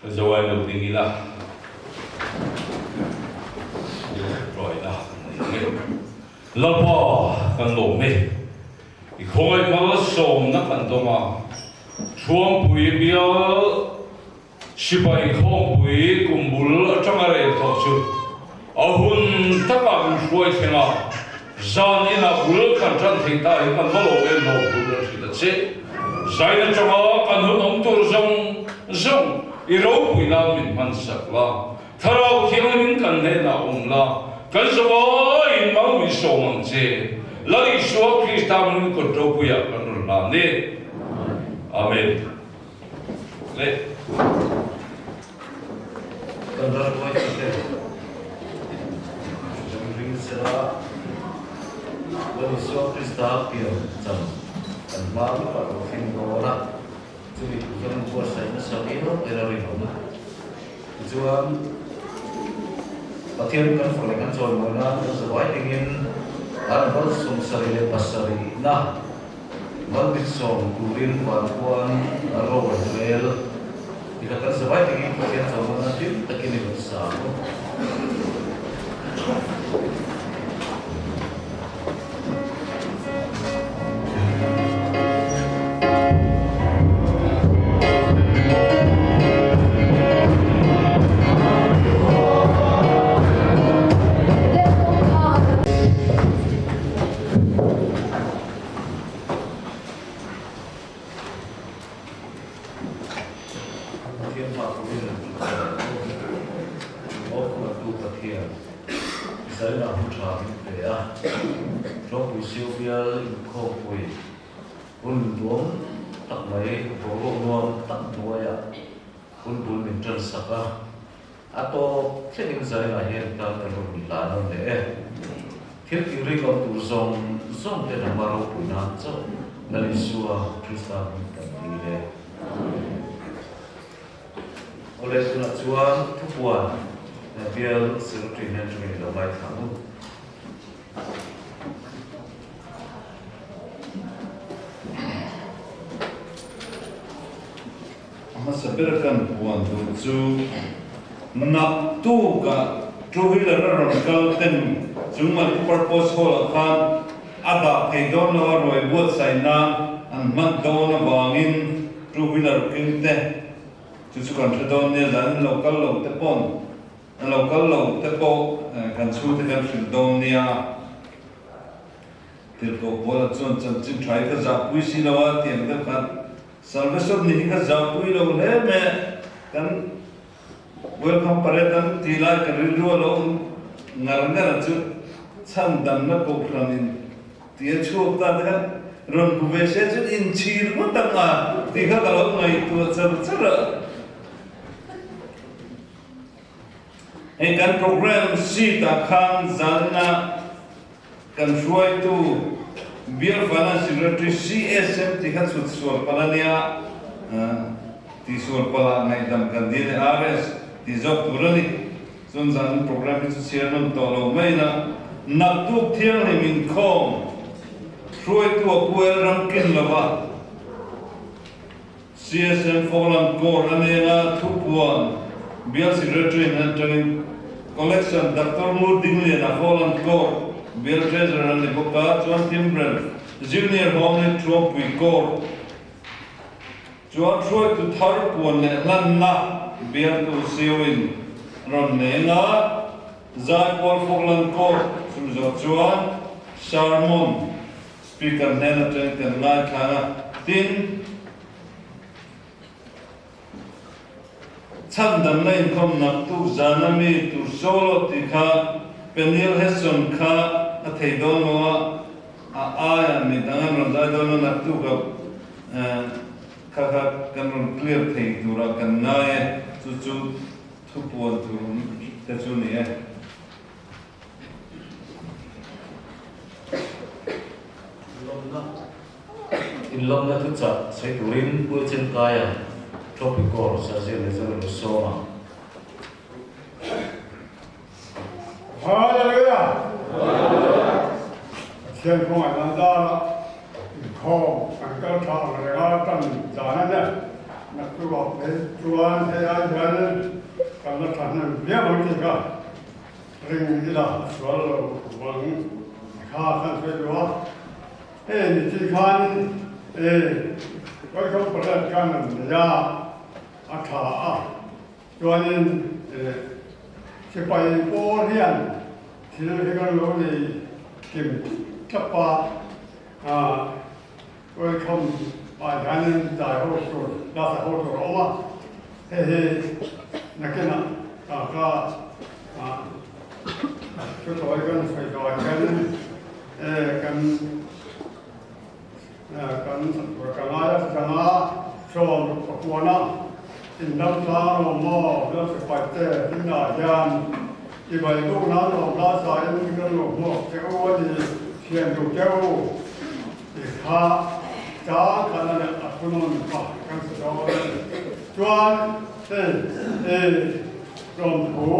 Ka zo ai lo ding ila tawngtaina kan nei ang e. Lalpa kan lawm e, i khawngaih malsawmna kan dawng a, Thuampui bial sipai khawmpui kum bul atanga rel thawh chu a hun takah min hruai thleng a, zan inah bul kan tan thei ta hi kan va lawm em lawm tur kan hrilh a che. Zain atanga kan hun awm tur zawng zawng i ropui nan min hman sak la, Thlarau Thianghlim kan hnenah awm la, kan zawaiin mau min sawm ang che. Lal Isua Krista hmingin kawt ropuiah kan rawn hlan e. Amen. Le. Kan ral huai ta te kan ring sela, Lal Isua Krista pian chan kan hma lawkah lo thleng dawn a, chumi thu chuan buatsaih nasa viau tel a rinawm. Tichuan, Pathian kan fak leh kan chawimawi nan kan zavai dingin an val 77 na Malbitsawm turin van khuan a ro an rel. Tikha kan zavai dingin Pathian chawimawi nan hlim takin i rawn sa ang u. Pathian hma turin Aw Khuatu Pathian, Zaina hun tha min pe a, Tlawngpui Siu bial inkhawmpui hun duam tak mai, boruak nuam tak hnuaiah hun bul min tan sak a. A tawp thlengin Zaina hian tan kan rawn hlan ang leh e. Thil tih rik awm tur zawng zawng te nangmah ropui nan chauh Lal Isua Krista hming kan ti le. Awle tunah chuan thupuan bial secretary hian chungin i lo ngaithla ang u. A hmasa ber kan puan tur chu naktukah two wheeler a rawn kal ten chu multipurpose hall ah khan a dah thei dawn lo a ruai buatsaih nan an hman dawn avangin two wheeler keng te chu chu kan hre dawn nia zan in lo kal lo te pawn an lo kal lo te pawh kan chhungte kan hrilh dawn nia. Tirhkoh Paula chuan chanchin tha hi ka zahpui si lo a tih ang deuh khan Salvation ni hi ka zahpui lo hle mai a, kan Welcome Parade an tih lai ka rilru a lo awm ngar ngar a chu chhandamna kohhranin tih a chhuak ta te khan rawn hmu ve se chuan inchhir ngawt ang a tih kha ka lo ngaihtuah char char a. Hei kan program sheet ah khan zanna Kan hruaitu Bial Finance Secretary CSM ti kha chhut sual palh a nia, ti sual palh ah ngaihdam kan dil e, RS ti zawk tur a ni. Chuan zan program hi chu chhiar nawn tawh lo mai ila, naktuk thianghlim inkhawm hruaitu a pu el ram kin lova CSM Foreland Court a nena thupuan Bial Secretary hnen atangin Collection Doctor Ngur Dingliana Foreland Court Bial Treasurer a ni bawk a, chuan Timbrel Junior Home ni Thuampui Court chuan hruaitu thar puan leh hlanna bialtu siauin rawn nei anga Zaipawl Foreland Court chumi zawh chuan Sermon Speaker hnen atangin kan ngaithlang a, tin, chhandamna inkhawm naktuk zana mi tur solo tih kha Peniel Hesson kha a thei dawn lo a, a aiah mi dang an rawn zai dawn a, naktuk ah kha kha kan rawn clear thei turah kan ngai e, chu chu thupuan tur awm te chu ni e. Inlawmna thuchah sawi turin Pu Chenkaia Tropicor Sazia Mizoram a sawm a. Hallelujah! Pathian khawngaihna zara inkhawm kan kal tha ang renga tan zan a ni. Naktuk ah phei chuan hei ai hian kan la thahnem viau ang tih kha ring ila a sual lo vang kha kan sawi duh a. Hei ni chi khan e welcome parade khan an nei a, a tha a. Chuanin e sipai pawl hian thil hi kan lo nei kim tlap a, Welcome ah hianin zai ho tur, lasa ho tur a awm a, hei hi nakinah ka thu tawi kan sawi zawh ah hianin kan kan ka ngai a changa sawm pakuana indam tlang lo maw lal sipai te hnenah hian i bai bawk nan awm la sain kan lo hmuak che u a ni thian duh che u. Ti kha chang khan a a thunawn kha kan hre dawn a ni. Chuan hei i tlawmthu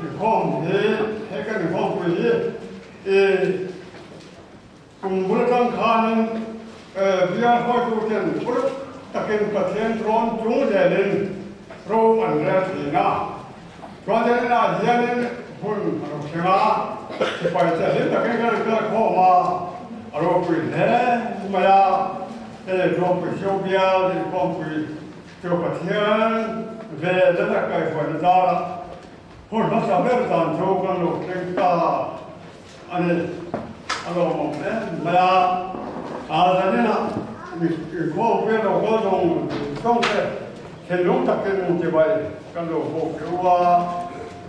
inkhawm hi hei kan inkhawmpui hi i kum bul atang khanin bial hruaitu ten uluk takin Pathian rawn chung zelin ro an rel thin a. Chuan inah hianin hun a lo thleng a, sipai che hlim takin kan kal khawm a, a ropui hle mai a, hei Tlawngpui Hriau bial inkhawmpui chu Pathian ve zeta kaihhruaina zarah hun hmasa ber dan chu kan lo thleng ta a ni. A lawmawm em mai a, a zaninah inkhawmpui a lo kal zawng zawng te thinlung takin chibai kan lo bawk che u a,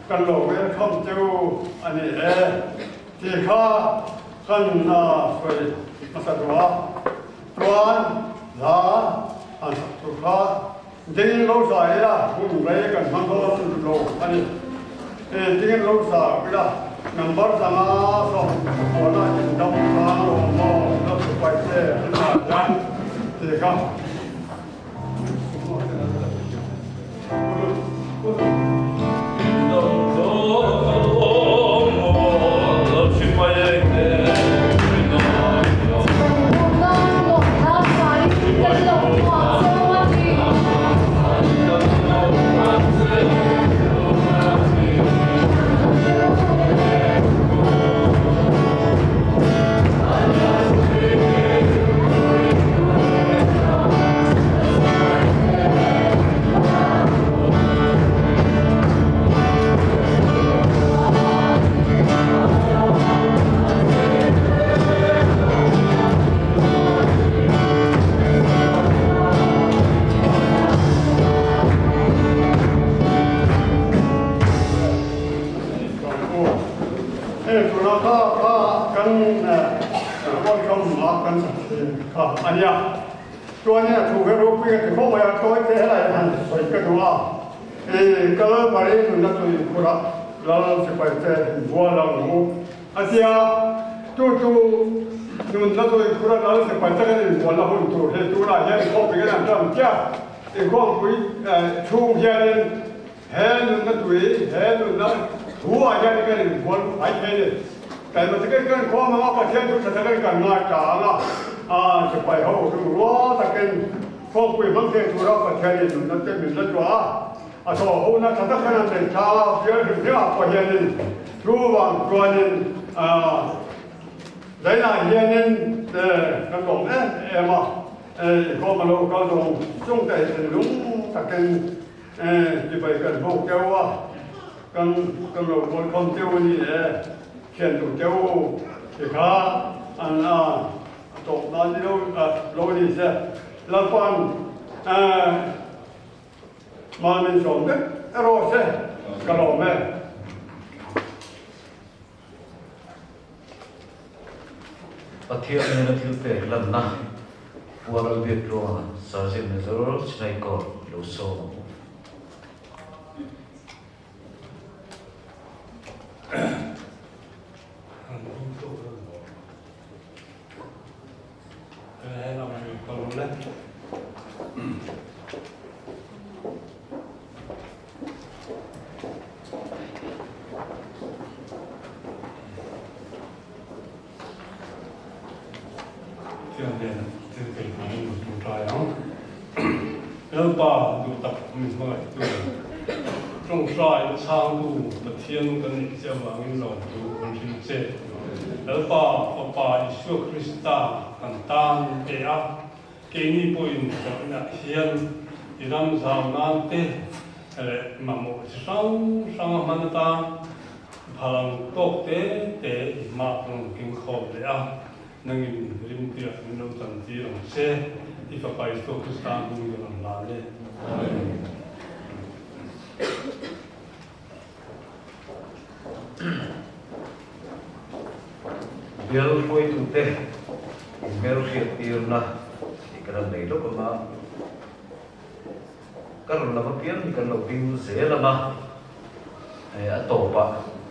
kan lo welcome che u a ni e tih kha kan sawi hmasa duh a, chuan hla an sak tur kha ding lo sa ila hun rei kan hmang dawn lo a ni. Ding lo sa ila number zanga sawm pawna indam tlang lo maw la sipai te an ah hian tih kha. Hei tuna kha kha kan welcome a kan thin kha a nia. Chuan a thu hi ropui ka ti khawp mai a, tawi te helai han sawi ka duh a. I kal mai nunna tui khurah lal sipai te inbual ang u a tia, chu chu nunna tui khurah lal sipai te kan inbualna hun tur hi tunah hian inkhawmpui kan han tan chiah. Inkhawmpui chhung hianin He nunna tui, he nunna thu ah hian kan inbual mai thei a ni. Taima takin kan khawm ang a, Pathian thu tha takin kan ngai ta ang a, a sipai ho chu rual takin khawmpui hmang thei tura Pathianin nunna te min la chhuah a, a thaw hona tha tak khan an nei tha a, bial hrim hrim ah pawh hianin thu vang chuanin zainah hianin kan lawm em em a, inkhawm a lo kal zawng chung te hi thinlung takin Sipai kan hmuh keuh a, kan kan lo bualkhawm keuh a ni e, thian duh keuh u ti kha an a tawp nan ni lo lo ni se. Lalpan mal min sawm vek erawh se ka lawm e. Pathian nena thil pek lanna Pu Lalbiak Tluanga, Sergeant Major Chennai Corps lo sawm ang u. Chiang nen thil thei hmangin lo ṭawngṭai ang. Lalpa duh tak min hmangaihtu, tawngtai chhangtu Pathian kan neih che avangin lawmtu kan hrilh che. Lalpa Fapa Isua Krista kan tan pe a, keini pawhin chakna hian i ram zau nan te leh mamawh chi hrang hrang a hman atan phalang tawk te te i hma kan rawn keng khawm leh a. Nangin rimtuiah min lo chantir ang che, i Fapa Isua Krista hming ka rawn hlan e. Amen. Bial hruaitute inhmelhriattirna tih kan han nei lawk ang a, ka rawn lam apiang hi kan lo ding zel ang a, a tawpah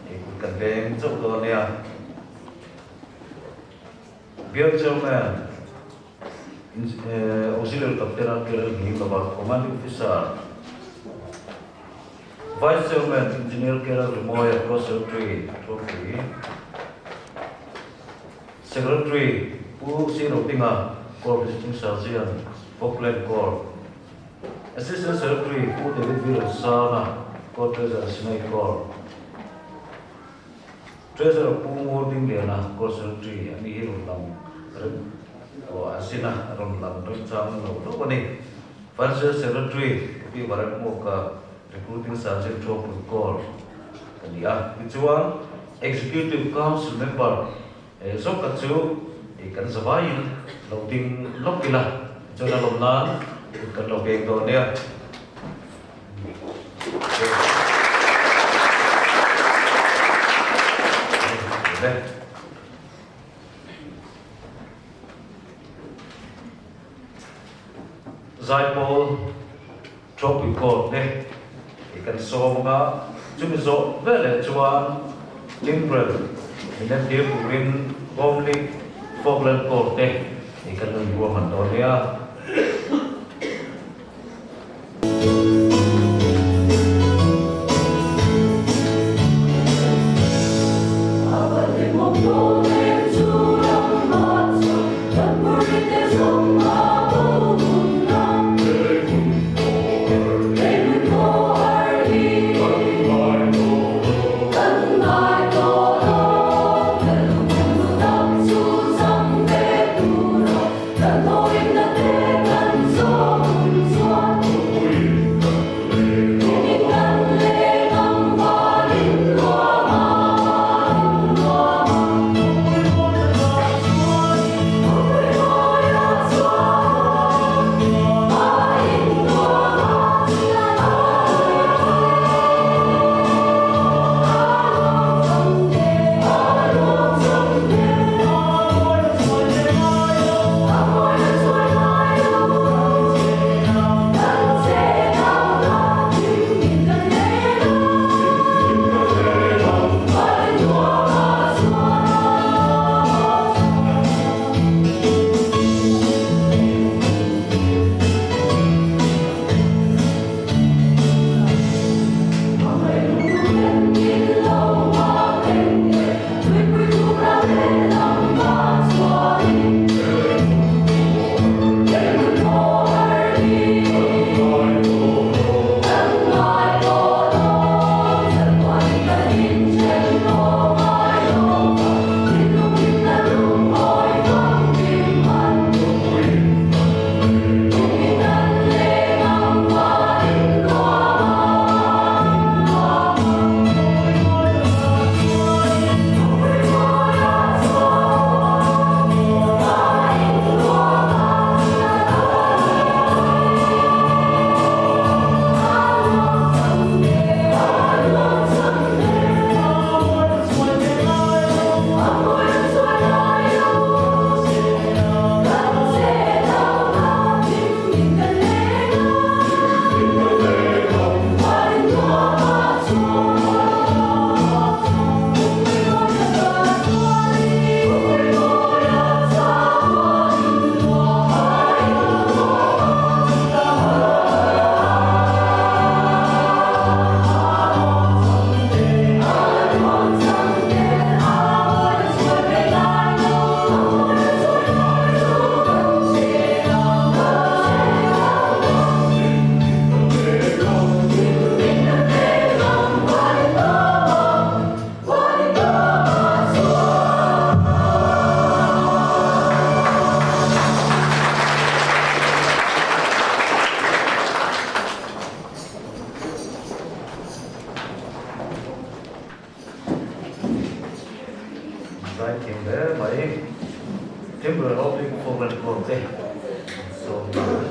kut kan veng chauh dawn nia. Bial Chairman, Auxiliary Captain Arkel Hninglova, Commanding Officer, Vice Chairman Engineer Kerel Rimawia, Pro Secretary Trophy, Secretary Pu C. Rotinga, Corps Visiting Surgeon, Falkland Corps, Assistant Secretary Pu David V. Rosana, Corps Treasurer Sinai Corps, Treasurer Pu Ngur Dingliana, Corps Secretary a ni hi rawn lang rem aw a zin a, rawn lang remchang lo hlauh a ni. Financial Secretary Pu Pi Varemhmuaka, Recruiting Sergeant Thuampui Corps ka ni a. Tichuan Executive Council Member zawk ka chu kan zavaiin lo ding lawk ila, tichuan a lawm nan kut kan lo beng dawn nia. Zaipawl Trophy Court te hi kan sawm ang a, chumi zawh veleh chuan Timbrel min entir turin Gomlik Falkland Court te hi kan rawn ruahman dawn nia. Falkland Court te sawm dan.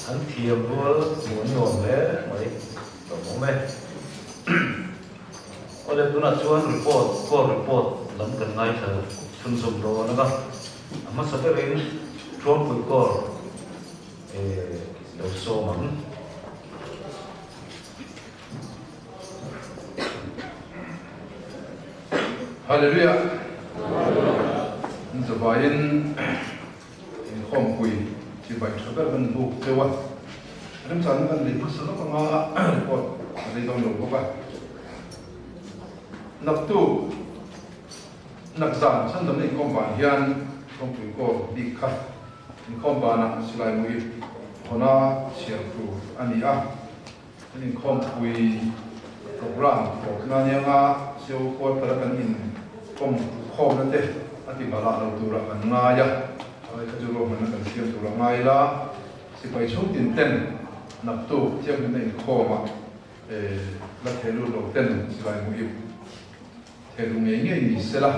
An thiam rual hmuh an nuam hle mai lo awm e. Awle tunah chuan report, call report lam kan ngaithla chhunzawm dawn a, a hmasa berin Thuampui call lo sawm ang. Hallelujah! Zavaiin inkhawmpui chibai tha ber kan buk deuh a, remchangna kan nei hmasa lawk anga report a rei dawn lo bawk a. Naktuk nakzan chhandamna inkhawm ban hian inkhawmpui call bik kha Inkhawm banah silai mui hawna chhiar tur a ni a, kan inkhawmpui programme tawpna anianga CO quarter a kan inkawm khawmna te a ti balah lo turah kan ngai a, chulai kha chu ruahmanna kan siam tur a ngai la, sipai chhungtin ten naktuk thianghlimna inkhawmah la theh lut lo ten silai mui Thehlu ngei ngei ni sela,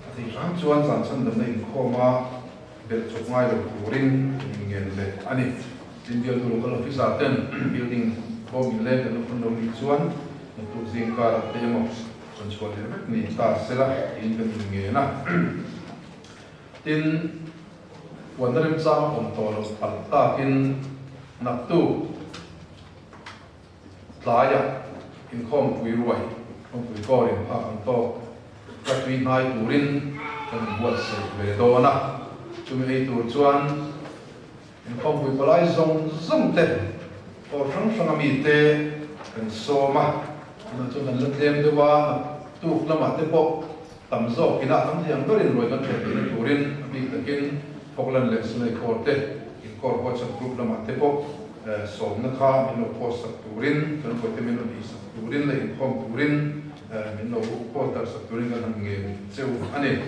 a thei hram chuan zan chhandamna inkhawma belh chawp ngai lo turin kan inngen leh a ni. Tin, bialtu local officer ten building bawm inleng kan lukhun lo nih chuan naktuk zing karah te emaw rawn chhuah leh vek ni ta sela tiin kan inngen a. Tin, puanna remchang a awm tawh loh palh takin naktuk Tlaiah inkhawmpui ruai, khawmpui kawr inphak ang tawk ka tui hnai turin kan inbuatsaih ve dawn a. Chumi ei tur chuan inkhawmpui palai zawng zawng te, kawr hrang hranga mite kan sawm a. Tunah chuan kan la tlem deuh a, naktuk lamah te pawh tam zawk ina tam thei ang berin ruai kan ṭhen theihna turin a bik takin Falkland leh Sunai kawr te inkawr WhatsApp group lamah te pawh Sawmna kha min lo post sak turin, kan pawite min rawn ei sak turin leh inkhawm turin min lo post darh sak turin kan han ngen cheu a ni.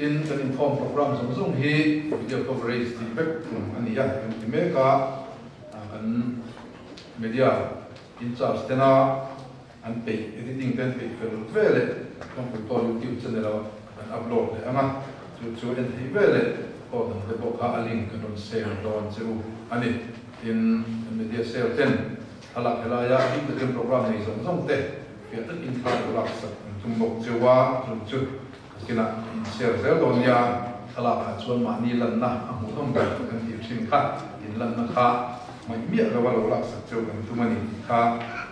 Tin, kan inkhawm programme zawng zawng hi video coverage tih vek tum a ni a, kan ti mek a, kan media in charge tena an peih editing te an peih fel ve leh Tlangpui pawh youtube channel ah kan upload leh ang a, chu chu en theih ve leh pawh dang te pawh kha a link kan rawn share dawn che u a ni. Tin, kan media cell ten thlalak helaia a bik takin programme nei zawng zawng te fiah takin thla lo laksak an tum bawk cheu a, chu chu kinah in share zel dawn nia, thlalak ah chuan mahni lanna a hmuhnawm ber kan tih thin kha, in lanna kha hmaih miah lo a lo laksak cheu kan tum a ni tih kha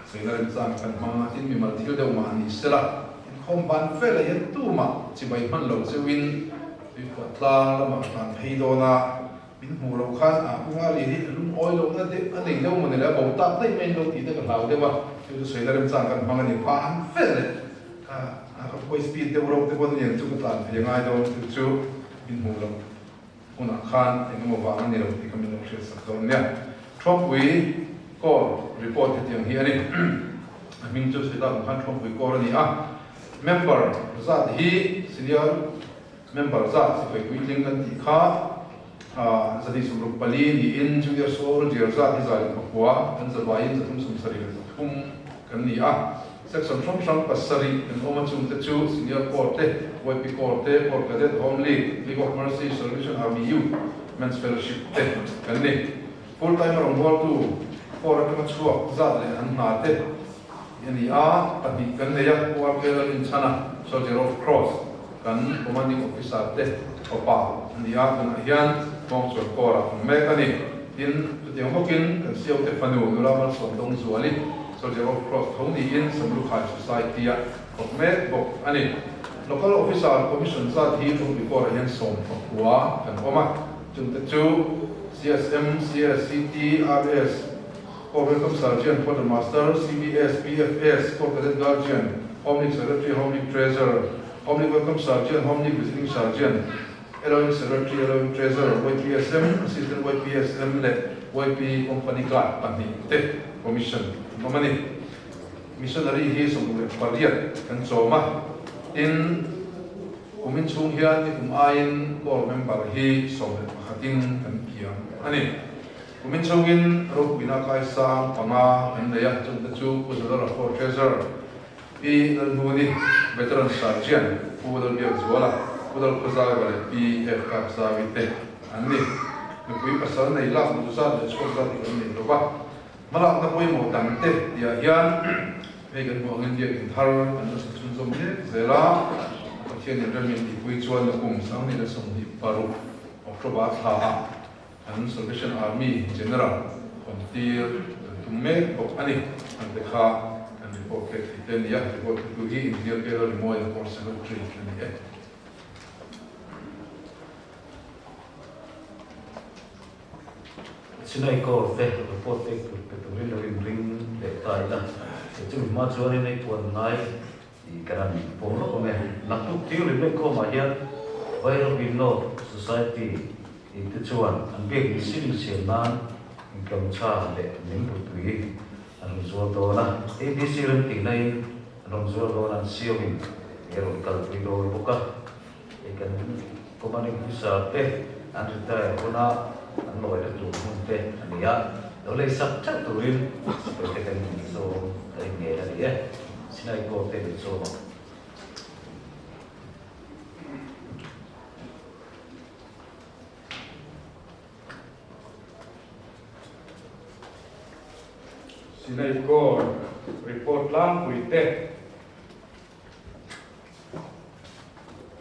sawina remchang kan hmang a, tin mimal thil deuh mah ni sela, inkhawm ban velah hian tumah chibai hman lo cheuin tuikhuah tlang lamah hlan phei dawn a. Min hmuh loh khan a kunga ri hi a lungawi lohna deuh a nei deuh maw ni le, a bo tak daih mai in lo tih te ka hlau deuh a, chu chu sawina remchang kan hmang a ni. Pa an fel leh ka ka phawi speed deuh reuh te pawn a niang chu ka tlan phei a ngai dawn, chu chu min hmuh loh hunah khan eng emaw vang a ni lo tih kha min lo hriat sak dawn nia. Thuampui Corps report hetiang hi a ni. A hming chu sawi tak ang khan Thuampui Corps a ni a, member zat hi senior Member zat sipai puitling kan tih kha 264 niin Junior Soldier zat hi 109 kan zavaiin 373 kan ni a. Section hrang hrang pasarih kan awm a chungte chu Senior Corps te, YP Corps te, Corps Cadet, Home League, League of Mercy, Salvation Army Youth, Men's Fellowship te kan ni. Full time a rawngbawltu Corps atanga chhuak zat leh an hna te a ni a, pahnih kan nei a, Pu RK Lalrinchhana, Soldier of Cross, kan Commanding Officer te fapa a ni a, tunah hian Hmawngchuan Corps-ah awm mek a ni. Tin, chutiang bawkin kan CO te fanu nula Malsawm Dawngzuali, Soldier of Cross tho niin Samlukhai Society-ah thawk mek bawk a ni. Local Officer Commission zat hi Thungpui Corps-ah hian 19 kan awm a, chungte chu CSM, CSCT, RS, Corps Welcome Sergeant, Quartermaster, CBS, PFS, Corps Cadet Guardian, Home League Secretary, Home League Treasurer, Home League Welcome Sergeant, Home League Visiting Sergeant, LOM Secretary, LOM Treasurer, YPSM, Assistant YPSM leh YP Company Guard pahnih te Commission an awm a ni. Missionary hi 68 kan chawm a, tin kumin chhung hian nikum aiin Corps member hi 11 in kan kiam a ni. Kumin chhungin ropuina kaisang panga an nei a, chungte chu Pu Zadara Fort Treasurer, Pi Lalhnuni, Veteran Sergeant, Pu Lalbiakzuala, Pu Lalkhawzaiva leh Pi F Kapzawi te an ni. Mipui pasal nei lak duh zat leh chhuak zat hi kan nei lo va, hmalakna pawimawh dangte tihah hian hei kan hmuh angin biakinn thar an la sa chhunzawm mek zel a, Pathianin rem in tihpui chuan nakum 2026 October thlaah An Salvation Army General hawntir kan tum mek bawk a ni. An te kha kan report pek thei te a ni a, report petu hi Engineer Taylor Rimawi Corps Secretary a ni e. Chinai Corps te report pek tur pe turin lo inring leh ta ila, chumi hma chuanin ei puan ngai kan han pawm lawk awm e. Naktuk tir rim lengkhawmah hian Vairapin North Society In te chuan an biak mihring siam nan inkamtha leh lingputui an rawn zuar dawn a, ABC remtihna in an rawn zuar dawn a, an siam in a rawn kalpui dawn bawk a. Hei kan commanding officer te an retire huna an lawina tur hmun te a ni a, lo lei sak theuh turin sipai te kan inzawm kan inngen a ni e. Sinai Corps te min zawm ang. Sinai Corps report tlangpui te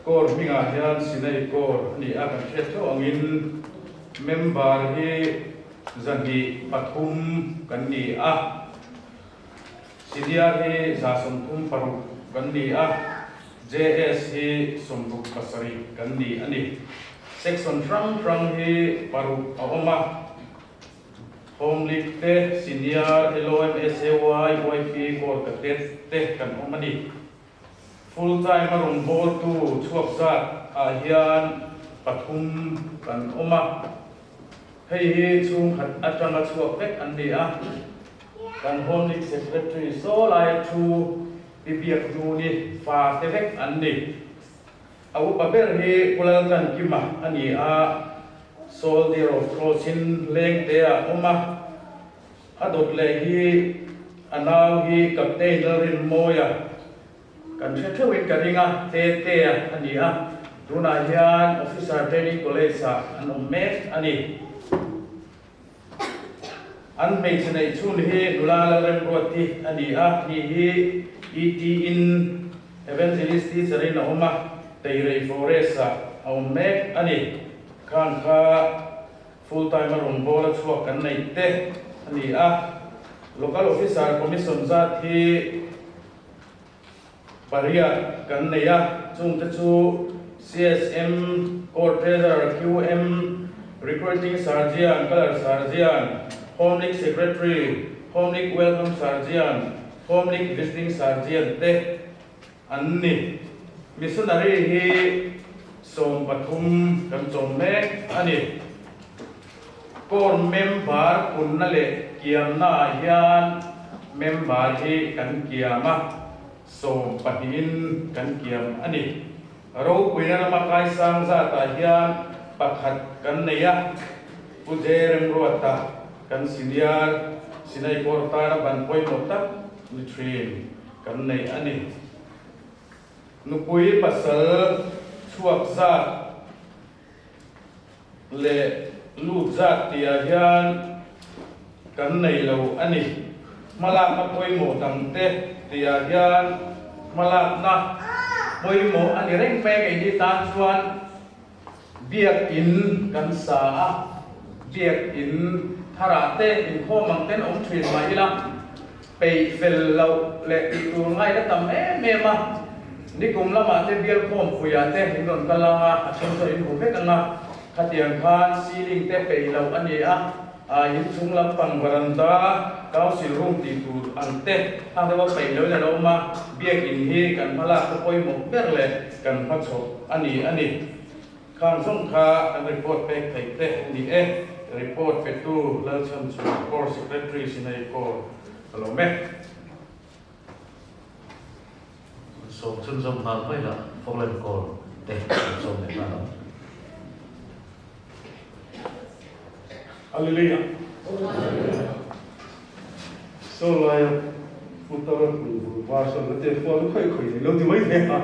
Corps hmingah hian Sinai Corps a ni a, kan hriat theuh angin member hi 203 kan ni a, Senior hi 136 kan ni a. JS hi 67 kan ni a ni. Section hrang hrang hi paruk a awm a, Home League te, Senior, LOM, SAY, YP, Corps Cadet te kan awm a ni. Full time a rawngbawltu chhuak zat ah hian pathum kan awm a, hei hi chhungkhat atanga chhuak vek an ni a, kan Home League Secretary saw laia thu Pi Biak Hnuni fa te vek an ni. A upa ber hi Pu Laltlankima a ni a, Soldier of Cross in Lengte ah awm a, a dawt leh hi a nau hi Captain Lalrinmawia kan hre theuhin ka ring a, Tetea a ni a, tunah hian Officer Training College ah an awm mek a ni. An hmeichhe neih chhun hi nula Lalremruati a ni a, ni hi ET in Evangelist Teacher in a awm a, Teirei Forest ah a awm mek a ni. Khan kha full time a rawngbâwl a chhuak kan neih te a ni a, Local Officer Commission zat hi pariat kan nei a, chungte chu CSM, Court Treasurer, QM, Recruiting Sergeant, Colour Sergeant, Home League Secretary, Home League Welcome Sergeant, Home League Visiting Sergeant te an ni. Missionary hi 13 kan chawm mek a ni. Core member punna leh kiamna ah hian member hi kan kiam a, 12 in kan kiam a ni. Ropuina rama kaisang zat ah hian pakhat kan nei a, Pu Jeremruata kan senior Sinai Corps tana ban pawimawh tak ni thin kan nei a ni. Nupui pasal chhuak zat leh lut zat tihah hian kan nei lo a ni. Hmalakna pawimawh dangte tihah hian hmalakna pawimawh a ni reng mai a, keini tan chuan biakin kan sa a, biakin tharah te inkhawm ang ten awm thin mah ila, Peih fel loh leh tih tur ngai la tam em em a, nikum lamah te bial khawmpuiah te in rawn kal ang a, a then chuan in hmu vek ang a, khatiang khan ceiling te peih loh a ni a, inchung lampang varanda, council room tih tur ang te hang deuha peih lohin a lo awm a, biakin hi kan hmalak te pawimawh ber leh kan hmachhawp a ni a ni. Khang zawng kha kan report pek theih te a ni e. Report petu Lalchhanchhuah Corps Secretary Sinai Corps ka lawm e. Sawm chhunzawm nghal mai la, Falkland Corps te kan sawm leh nghal ang. Hallelujah. So lai a putar hmui bul var sawn ka te phone khawih khawih nei lo ti mai thei a,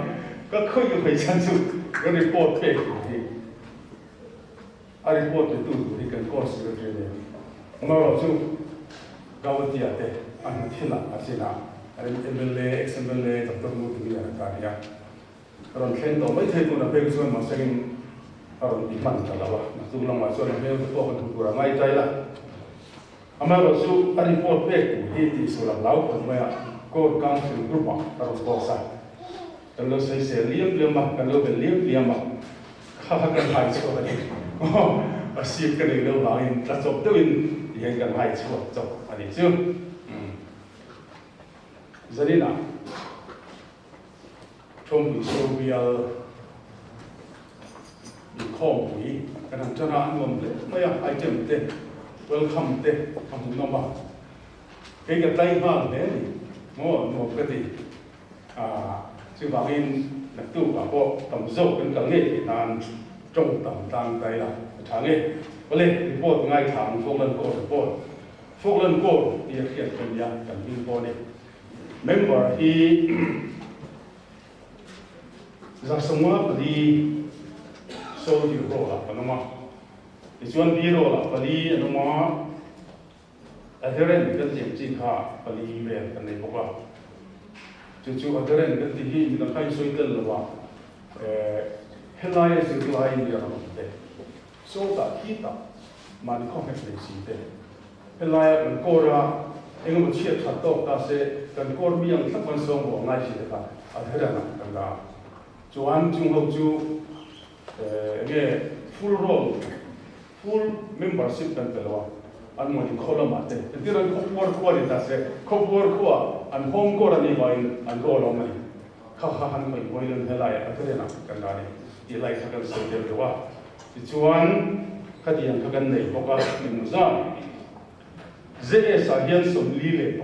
ka khawih ka khawih chhan chu ka report pek tur hi a report pe tu tur hi kan course secretary nen amaherawh chu Gauhati ah te a hnu thil ah a chin ah MLA, ex-MLA Doctor Murthy a ka nia. Ka rawn thleng tawh mai thei tun a phei chuan mahsengin a rawn ti hman ta lo a, naktuk lamah chuan a hmel te pawh ka duh tur a ngai tai la. Amaherawh chu a report pek tur hi tih sual a hlau khawp mai a, Court Council Group ah ka rawn post a, kan lo sawisel liam liam a, kan lo bel liam liam a, kha kha kan hai chhuak a ni. A seat ka neih loh vangin tla chawp deuhin tihian kan hai chhuak chawp a nih chu. Zaninah. Thawmpui Sovial inkhawmpui kan han tan a, a nuam hle mai a, item te, welcome te a hmuhnawm a, kei ka tlai nghal hle a ni maw, nuam ka ti. Aah chuvangin naktukah pawh tam zawk kan kal ngei theih nan tawng tam tlang ta ila a tha nge. Awle, report ngaithla ang Falkland Court report. Falkland Court tih a hriat ka nia, kan hming pawh a ni. Member hi 54 soldier roll ah kan awm a, tichuan B roll ah pali an awm a, adherent kan tih ang chi kha pali vel kan nei bawk a, chu chu adherent kan tih hi midang kha in sawi tel lo a, helaia zirlai nia ram awm te, sawtah khitah mahni khawnghet nei si te. Helaia kan kawr a, engemaw chhiat that tawk ta se, kan kawr mi ang thlap kan sawng vawh ngai si te kha a hre reng a kan la. Chuan chung ho chu enge full roll, full membership kan pe lo a, an mawni khaw lamah te, entir an khawpuar khua ni ta se, khawpuar khua an home kawr a nih vangin an roll awm a ni. Kha kha han khawih buai lun helaiah a hre reng a kan la ni tih lai kha kan sawi tel deuh a. Tichuan, khatiang kha kan nei bawk a, engmawzat. ZS ah hian 49,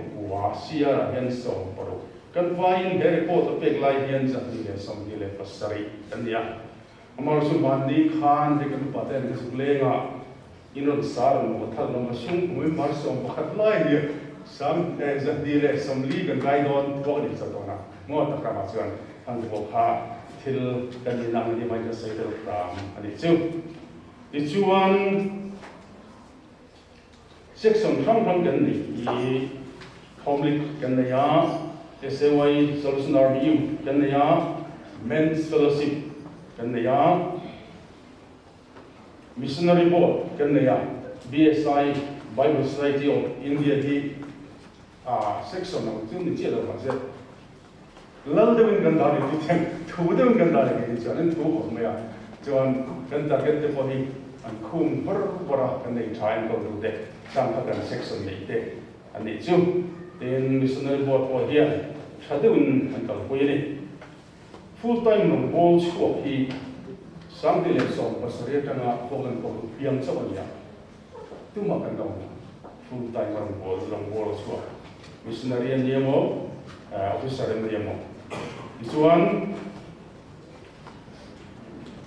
CR ah hian 60. Kan vaiin he report a pek lai hian 227 kan ni a. Amaherawhchu hmanni khan hei kan upa ten ka zuk leng a, in rawn sa rawn maw thal lam a sung kum in mar 11 lai hi sang 240 kan kai dawn thuak a ni chauh dawn a, maw tak ramah chuan hang te pawh kha thil kan inang a ni mai ka sawi tel hram a nih chu. Tichuan Section hrang hrang kan neih hi Home kan nei a, SAY Solution Army Youth kan nei a, Men's Fellowship kan nei a, Missionary Board kan nei a, BSI Bible Society of India hi section ang chu ni chiah lo mahse lal deuhin kan dah rih tih thu deuhin kan dah rih tih chuan an thu khawp mai a, chuan kan target te pawh hi an khung var var a, kan nei tha enkawl tu te chang kha kan section neih te an neih chu. Tin, Missionary Board pawh hian tha deuhin an kalpui a ni. Full time rawngbawl chhuak hi 2017 atanga Falkland pawh hi piang chauh a ni a, tumah kan la awm lo. Full time a rawngbâwl rawngbâwl a chhuak. Missionary an ni emaw, officer an ni emaw. Tichuan,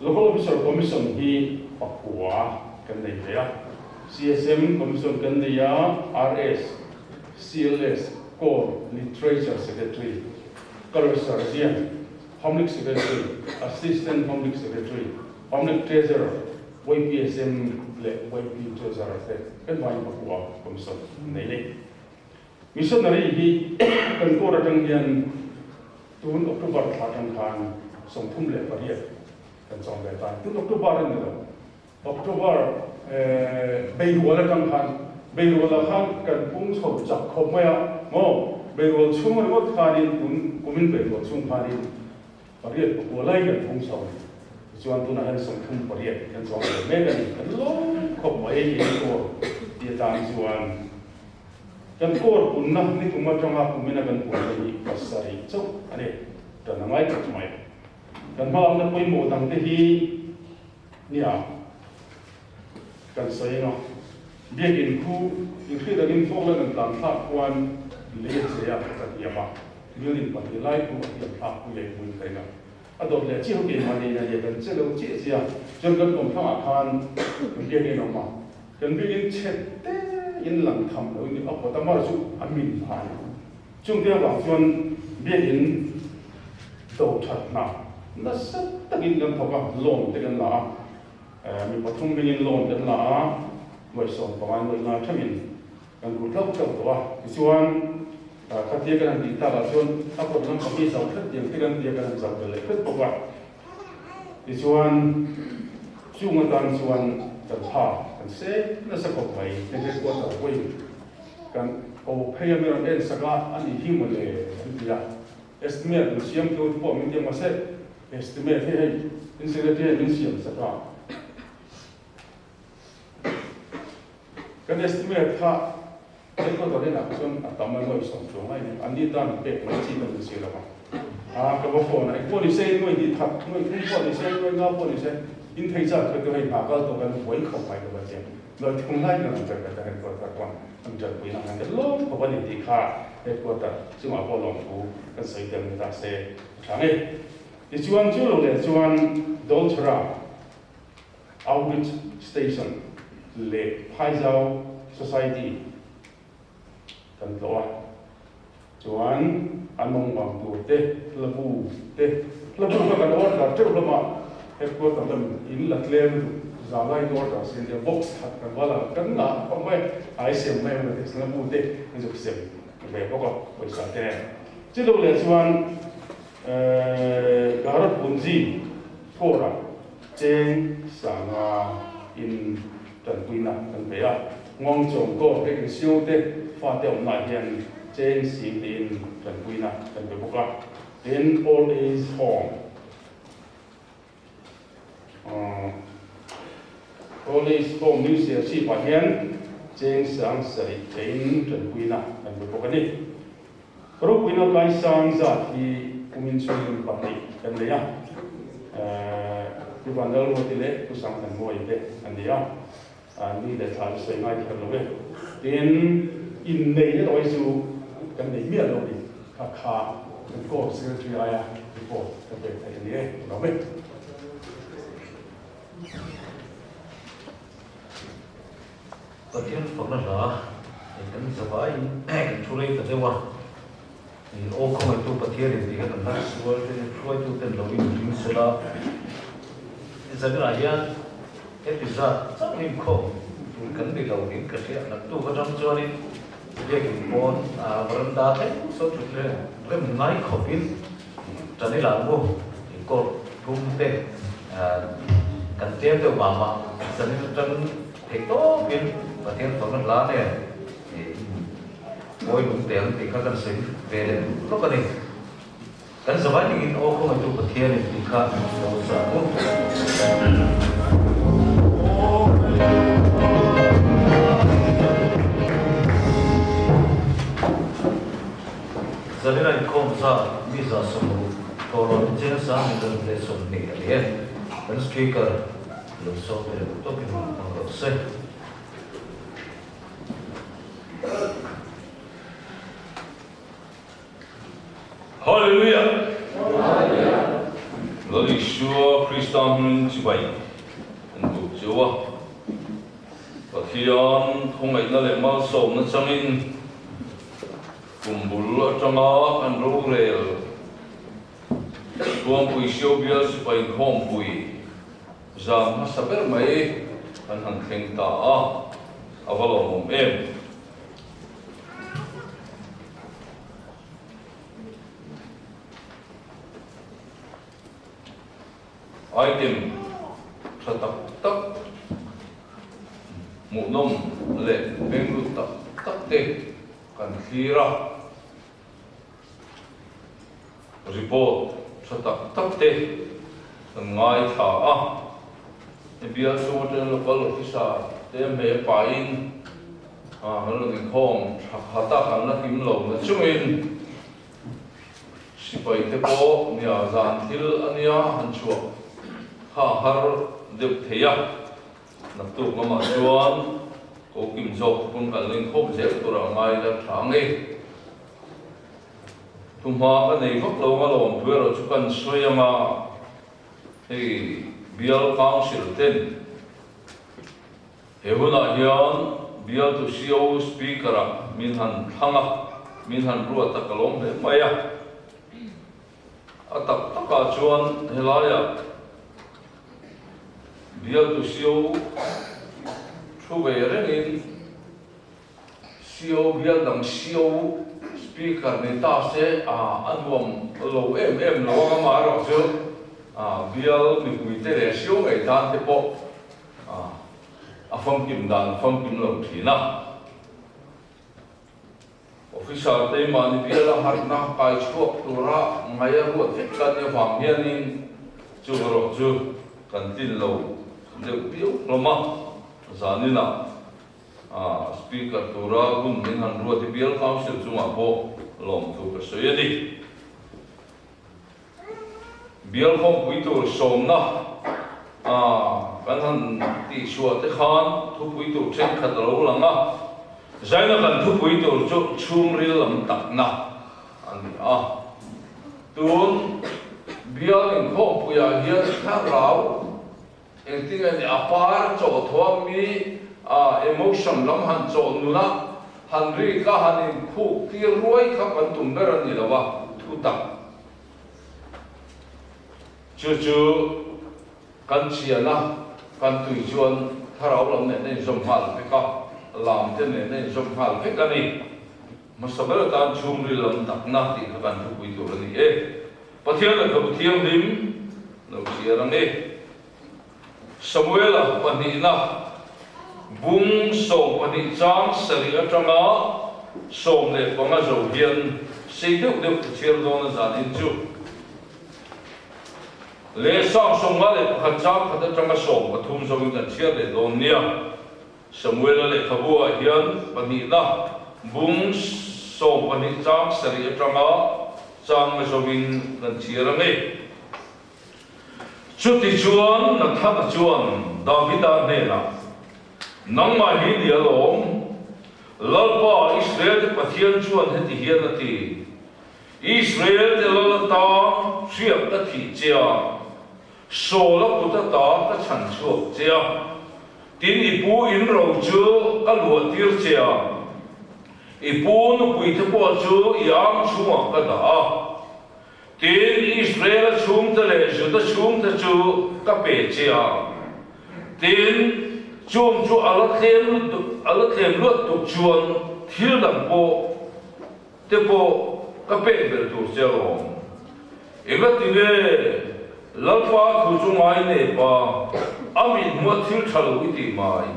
Local Officer Commission hi pakua kan nei ve a. CSM Commission kan nei a, RS, CLS, Core, Literature Secretary, Colour Sergeant, Public Secretary, Assistant Public Secretary, Public Treasurer, YPSM leh YP Treasurer te kan vaiin pakua commission an nei a ni. Missionary hi kan court atang hian tun October thla atang khan 38 kan chawm ve ta. Tun October a ni lo, October Beirual atang khan Beirualah khan kan pung chho chak khawp mai a maw? Beirual chhung ringawt khanin tun kumin Beirual chhung khanin Pariat pakua lai kan phung chho ni. Tichuan tunah hian 38 kan chuang ve mek a ni. Kan lawm khawp mai hi an kawr ti atan chuan kan kawr punna ni kum atanga kumina kan punna hi pasarih chauh a ni. Tan a ngai khawp mai. Kan hmalamna pawimawh dangte hi nia kan sawi eng a. Biakin khu inhriat angin Falkland an tlan thlak khuan lei a che a, ka tiam a. Building pahnih lai khu a tiam thlak pui leh hmun ka ring a. A dawt leh chiah ho keimahni ina nia kan che lo chiah chiah a, chuan kan kawm thlangah khan kan biakin a awm a. Kan biakin chhe te in lang tham lo in a kawt a mar chu a min phah a ni. Chungte avang chuan biakin do that hna nasa takin kan thawk a, loan te kan la a. Mi pathum hmingin loan kan la a, nuaih 15 nuaih nga theuhin kan rul tlauh tlauh tawh a. Tichuan, khatia kan han tih takah chuan a kawt lam pahnih zau hret tiang te kan tia kan han zau belh leh hret bawk a. Tichuan, chung atan chuan kan tha kan se nasa khawp mai. Heng headquarter pawhin kan ko phei a, mi rawn en sak a, a nih hi mawle an ti a. Estimate min siamtu te pawh min ti ang mahse, Estimate hi hei in secretary hian min siam sak a, kan estimate kha headquarter inah kha chuan a tam a nuai sawm chuang lai nia, an ni tan pek mai chi kan ni si lo va, a ka va phone a, engpawh ni se nuai hnih khat, nuai thum pawh ni se, nuai nga pawh ni se, in thei zat kha chu hei hna kal tawh kan buai khawp mai lo a tia, nuai thum lai kan rawn ṭan ve ta headquarter chuan an ṭanpui nang hian kan lawm khawp a ni tih kha headquarter chungah pawh lawmthu kan sawi tel ni ta se. Tha ngei. Tichuan chu lo leh chuan Dolchara Outreach Station leh Phaizau Society kan tlawh a, chuan an awm vang tur te, hlabu te, hlabu kha kan order teuh hlawm a, headquarter lam in la tlem lutuk zalai in order sin nia box khat kan va la kan ngah khawp mai, ai sem mai ang te hlabu te an zuk sem ve bawk a pawisa te nen. Chi lo leh chuan Garot Punji Corps-a cheng sanga in tanpuina kan pe a, Ngawngchawng Corps te insiau te fate awmnaah hian cheng sing tiin tanpuina kan pe bawk a. Tin, Old Age Home, Old Age Home New Serchhip-ah hian cheng sang sarih theiin tanpuina kan pe bawk a ni. Ropuina kaisang zat hi kumin chhungin pahnih kan nei a, Pu Vanlalruati leh Pu Sangthanmawii te an ni a, ni leh thla chu sawi ngai kher lo e. Tin, innei erawh hi chu kan nei miah lo a ni, kha kha. kan Corps Secretary aia report ka pek theih a ni e. Ka lawm e. Pathian fakna hla kan zavaiin kan thu rei ta deuh a, aw khawngaihtu Pathian in tih kha kan hla sual te hruaitu ten lo in ring sela, zanah hian heti zat chauh inkhawm tur kan ni lo in ka hria, naktuk atang chuanin biakin pawn veranda thleng sawn thut leh rem ngai khawpin Tani lah mu court thum te kan tlem deuh mah mah zanin atang theih tawpin Pathian fakna hla nen pawi lung teh ang tih kha kan sawi ve leh lawk a ni. Kan zavai dingin aw khawngaihtu Pathianin tih kha lo zah u. Zanina inkhawm zat mi 160 tawrawn cheng sang ni dawn hle 20 a ni e. Kan Speaker lo sawm te leh tawkin hmang rawh se. Hallelujah! Lal Isua Krista hmingin chibai an buk cheu a. Pathian khawngaihna leh malsawmna changin Kum bul atanga kan rorel Thuampui Siobial sipai inkhawmpui zan hmasa ber mai kan han thleng ta a, a va lawmawm em. Item tha tak tak, hmuhnawm leh benglut tak tak te Kan thlir a, report tha tak tak te kan ngaithla a, he bial chhung atanga local officer te hmeh pahin kan rawn inkhawm tha khat a, kan la hlim lo na chungin sipai te pawh nia zan thil ania han chhuah kha har deuh thei a. Naktuk lamah chuan ko kim zawk pawn kan la inkhawm zel tur a ngai la tha ang e. Thuhma ka nei vak lo anga lawm thu erawh chu kan sawi anga hei Bial Council ten he hunah hian Bial to CO Speaker ah min han thlang a, min han ruat a ka lawm hle mai a. A tak takah chuan helaiah Bialtu CO thu ve rengin CO bial dang CO Speaker ni ta se a nuam lo em em lo ang amaherawh chu bial mipuite leh CO ngei tan te pawh a famkim dan a famkim lo thin a. Officer te mahni biala harhna kai chhuak tura ngai a ruat vek kan nih avang hianin chu erawh chu kan tlin lo deuh viau hlawm a. Zaninah Speaker tura hun min han ruat hi Bial Council chungah pawh lawmthu ka sawi a ni. Bial khawmpui tur sawmna kan han tihchhuah te khan thupui tur thenkhat a lo lang a, Zaina kan thupui tur chu chhungril lam takna a ni a. Tun bial inkhawmpuiah hian thlarau engtin nge ni a par chawhthuam mi emotion lam han chawh nuna han rik a han inkhuk tir ruai kha kan tum ber a ni lo a, thutak. Chu chu kan chian a, kan tui chuan thlarau lam nen a inzawm nghal vek a, lam te nen a inzawm nghal vek a ni. Hmasa ber atan chhungril lam takna tih kha kan thupui tur a ni e. Pathian Lehkhabu Thianghlim lo chhiar ang e. Samuela pahnihna bung 12 chang sarih atanga 15 zo hian sei deuh deuh ka chhiar dawn a zanin chu leh sang 51 chang khat atanga 13 zoin kan chhiar leh dawn nia. Samuela lehkhabu ah hian pahnihna bung 12 chang sarih atanga chang zoin kan chhiar ang e. Chutichuan Nathana chuan Davida hnenah, Nangmah hi ni alawm, Lalpa, Israelte Pathian chuan heti hian a ti, Israel te lal atan hriak ka thih che a, Saul-a kut ata ka chhan chhuak che a, tin i pu in ro chu ka luah tir che a, i pu nupui te pawh chu i ang chhungah ka dah a, tin Israel-a chhungte leh Juda chhungte chu ka pe che a, tin chung chu a la tlem a la tlem luat tuk chuan thil dang pawh te pawh ka pek belh tur che alawm. Engati nge Lalpa thu chu ngai nei pa, a mithmuh a thil tha lo i tih mai?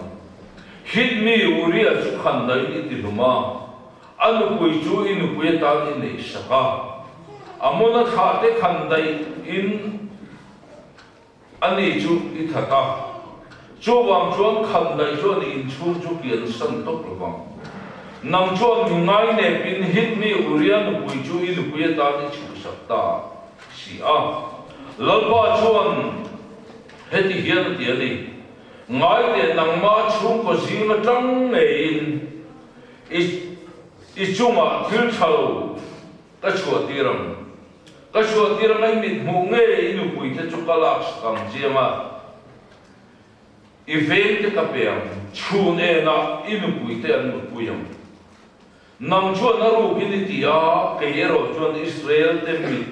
Hit mi Uria chu khan daih i ti hlum a, a nupui chu i nupui atan i neih sak a. Amona thlah te khan daih in Ani chu i that a, chuvang chuan khan daih chuan i inchhung chu pian san tawp lo vang. Nang chuan mi ngainep in hit mi Uria nupui chu i nupui atan i chhuhsak ta si a. Lalpa chuan heti hian a ti a ni, Ngaiteh nangmah chhungkaw zing atang ngeiin i i chungah thil tha lo Ka chhuah tir ang. Ka chhuah tir ang a, i mit hmuh nge i nupui te chu ka lak sak ang chiang a, i veng te ka pe ang, chhun enah i nupui te an mutpui ang. Nang chuan a rukin i ti a, kei erawh chuan Israel te mit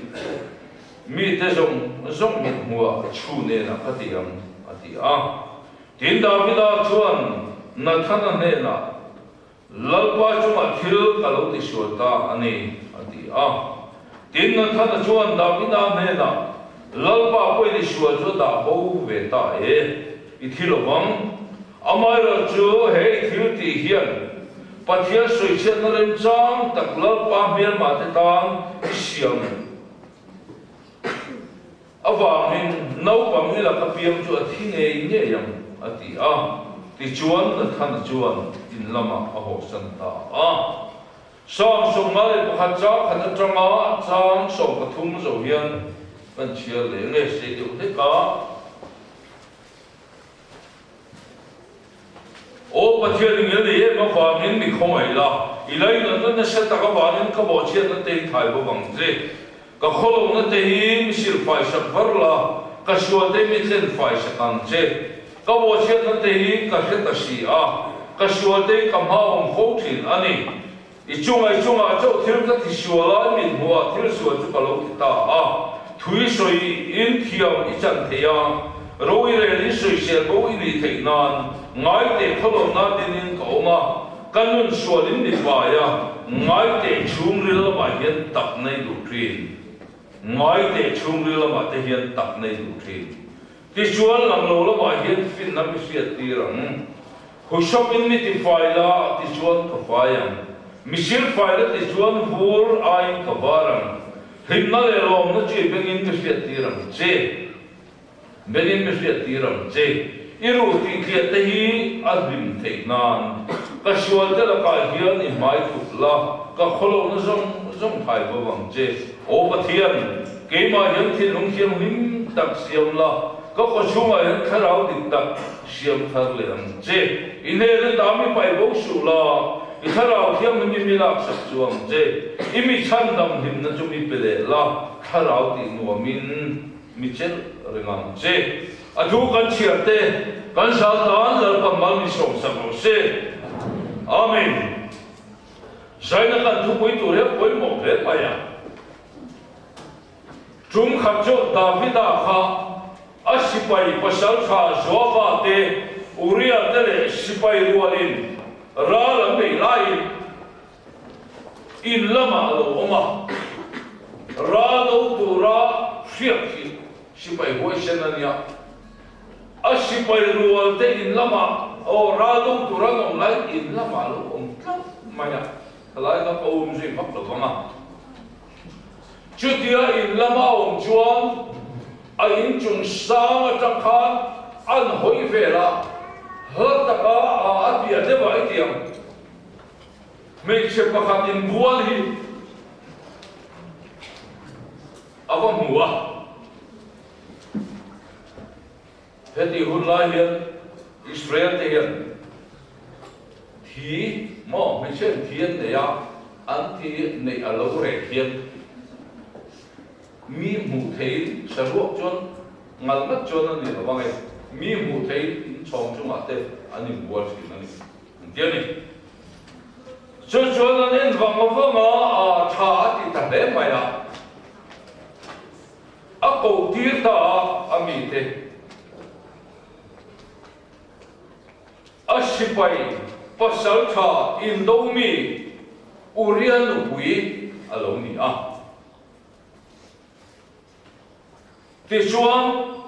mi te zawng zawng mit hmuhah chhun enah ka ti ang, a ti a. Tin, Davida chuan Nathana hnenah, Lalpa chungah thil ka lo tisual ta a ni, a ti a. Tin, Nathana chuan Davida hnenah, Lalpa pawhin i sual chu a dah bo ve ta e, i thi lo vang. Amaherawh chu he i thil tih hian Pathian sawichhiatna remchang tak Lalpa hmelmahte tan i siam Avangin naupang i laka piang chu a thi ngei ngei ang, a ti a. Tichuan Nathana chuan in lamah a hawhsan ta a. Psalm 51 chang khat atanga chang 13 zo hian kan chhiar leh nge sei deuh hlek a. Aw Pathian i ngil nei em avangin mi khawngaih la, i lainatna nasa tak avangin ka bawhchhiatna te i thai bawk ang che. Ka khawlohna te hi mi silfai sak var la, ka sual te mi tlen fai sak ang che. Ka bawhchhiatna te hi ka hre ta si a, ka sual te hi ka hma awm fo thin a ni. I chunga i chungah chauh thil ka ti sual a, i mit hmuhah thil sual chu ka lo ti ta a. Thui sawi in thiam i chan thei a, ro i rel in sawisel bo i nih theih nan ngai teh khawlawmna dinin ka awm a, ka nun sual in mi pai a, ngai teh chhungril lamah hian tak nei duh thin. Ngai teh chhungril lamah te hian tak nei duh thin. Tichuan lang lo lamah hian finna mi hriat tir ang. Hushawpin mi ti fai la tichuan ka fai ang. Mi sil fai la tichuan vur aiin ka var ang. Hlimna leh lawmna chu i bengin mi hriat tir ang che. Bengin mi hriat tir ang che. I ruh tih tliah te hi a hlim theih nan. Ka sual te lakah hian i hmai thup la, ka khawlohna zawng zawng thai bo ang che. Aw Pathian, keimah hian thinlung thianghlim tak siam la, ka kawchhungah hian thlarau dik tak siam thar leh ang che. I hnen ata mi pai bo suh la, i thlarau thianghlim i mi laksak chu ang che. I mi chhandam hlimna chu mi pe leh la, thlarau tih nuamin mi chelh reng ang che. A thu kan chhiar te, kan zal tan Lalpan mal min sawmsak rawh se. Amen. Zaina kan thupui tur hi a pawimawh hle mai a. Tum khat chu Davida kha a sipai pasaltha Joaba te, Uria te leh sipai rualin ral an beih laiin in lamah a lo awm a. Ral do tura hriak hi sipai huaisen a nia. A sipai rual te in lamah aw ral do tur an awm lai in lamah a lo awm tlat mai a, thalai kha ka um zui vak lo vang a. Chutia in lama a awm chuan a inchung sang atang khan an hawi vel a, hla taka a a piah deuh ah hetiang hmeichhe pakhat inbual hi a va hmu a. Heti hun lai hian Israel te hian thi maw hmeichhiain thi an nei a, an thi neih a lo reh hian. Mi hmuh theihin saruak chuan ngal ngat chuan a ni lo ang e, mi hmuh theihin inchhawng chungah te an inbual thin a ni, an ti a ni. Chu chuan an en vang vang a, a tha a ti ta hle mai a, a koh tir ta a a mite. A sipai pasal tha Indomi Uria nupui a lo ni a. Tichuan,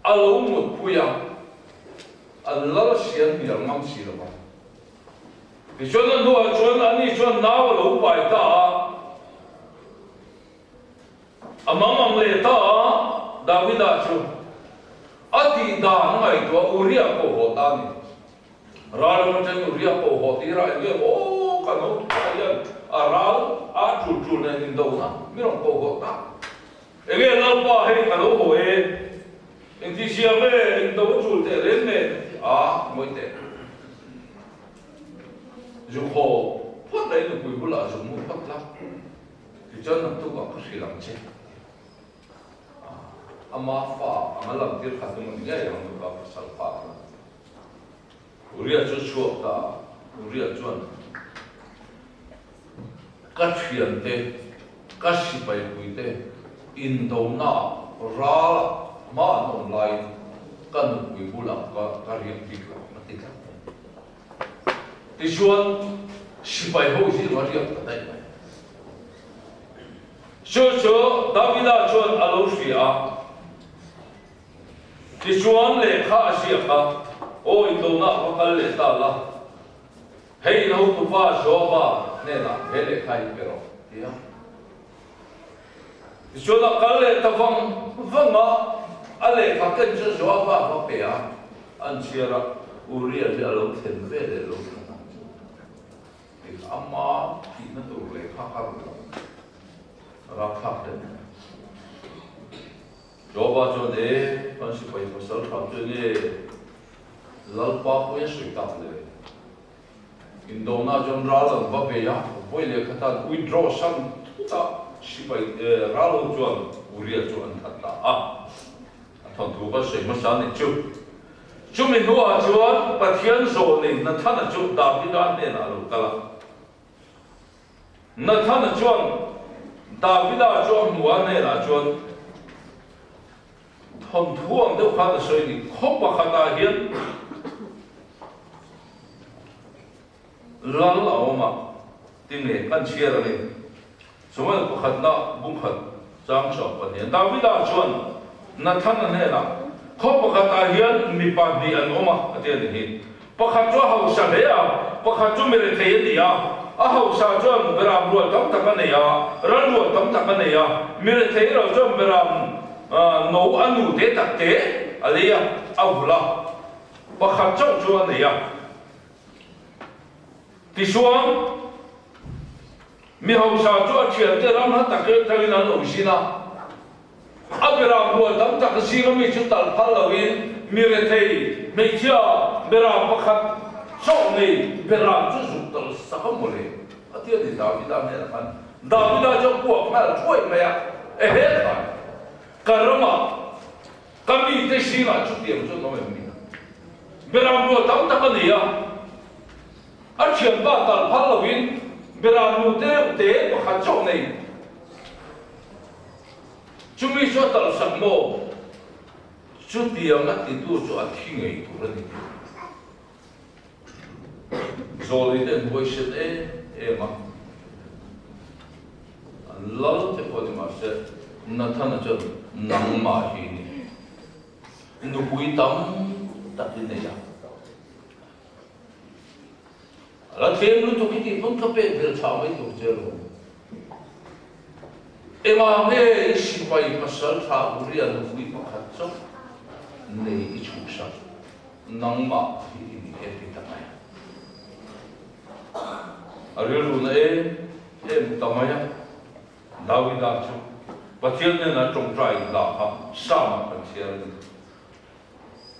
a lo mutpui a, an lal sian hnial ngam si lo va. Tichuan, a hnuah chuan ani chuan nau a lo pai ta a. A mang ang leh ta a, Davida chu a tih dan ngaihtuah Uria pawh haw ta a ni. Ral ram atangin Uria pawh haw tir a, enge aw kan ho thupa hian a ral a tul tul nen indona mi rawn pawh haw ta. Enge Lalpa hei ka lo haw e, engti siam e, indo a tul teh reng nen a ti a, ngawi teh. Zuk haw phawt la i nupui bulah zuk mu phawt la. Tichuan naktuk ah ka hrilh ang che. Ama fa anga lam tir khat emaw ni ngei ang nupa pasal fa anga. Uria chu chhuak ta a, Uria chuan ka thiante, ka sipaipuite indona ral ah hma an awm laiin ka nupui bulah ka ka riak bik lo a ti tlat mai. Tichuan, sipai ho hi a riak ta daih mai. Chu chu Davida chuan a lo hria a, tichuan lehkha a ziak a, Aw indona va kal leh ta la, hei in hotupa Joaba hnenah he lehkha hi pe rawh, ti a. Tichuan a kal leh ta vang vang a, a lehkha ken chu Joaba va pe a, an chhiar a, Uria hi a lo thlen ve leh lo thlen ang chu. Hei ama thihna tur lehkha kha rawn lang rapthlak hle mai a. Joaba chuan, E, kan sipai pasal hram chu enge Lalpa pawhin a sawi tak le? Indona chuan ral an va bei a, vawi leh khatan withdraw sam thut a, sipai ral ho chuan Uria chu an that ta a. A thawnthu kan sawi hmasa a nih chu. Chumi hnuah chuan Pathian zawhni Nathana chu Davida hnenah a lo kal a. Nathana chuan Davida chu a hmu a hnenah chuan, Thawnthu ang deuh khan a sawi ni, khaw pakhatah hian lal a awm a, tinge kan chhiar a ni. Samuel pakhatna bungkhat chang sawm pahnih Davida chuan Nathana hnenah, Khaw pakhatah hian mi pahnih an awm a, a ti a ni hi. Pakhat chu a hausa hle a, pakhat chu mi rethei a ni a. A hausa chuan beram rual tam tak a nei a, ral rual tam tak a nei a. Mi rethei erawh chuan beram no a nu te tak te a lei a, a vulh a. Pakhat chauh chu a nei a. Tichuan, mi hausa chu a thiante ram hla tak atangin an lo zin a. A beram rual tam tak zinga mi chu tal phal loin mi rethei hmeichhia beram pakhat chauh nei beram chu zuk tal sak a maw le? A ti a ni. Davida hnenah khan Davida chu a puak nghal thuai mai a, Ehe khai, ka ramah ka mite zingah chutiang chu an awm em ni? Beram rual tam tak a nei a, a thianpa tal phal loin beram nu te reuh te pakhat chauh nei. Chumi chu a talhsak maw? Chutiang a titu chu a thi ngei tur a ni tih Zawlei te an huaisen em em a, an lal te pawh ni mahse Nathana chuan nangmah hi ni nupui tam tak i nei a. A la tlem lutuk hi tih pawn ka pek vel chhah mai tur che alawm. Engah nge i sipai pasal tha Uria nupui pakhat chauh nei i chhuhsak nangmah hi i ni e ti ta mai a. A rilru na em em ta mai a. Davida chu Pathian hnenah tawngtai hla kha Psalm ah kan chhiar a ni.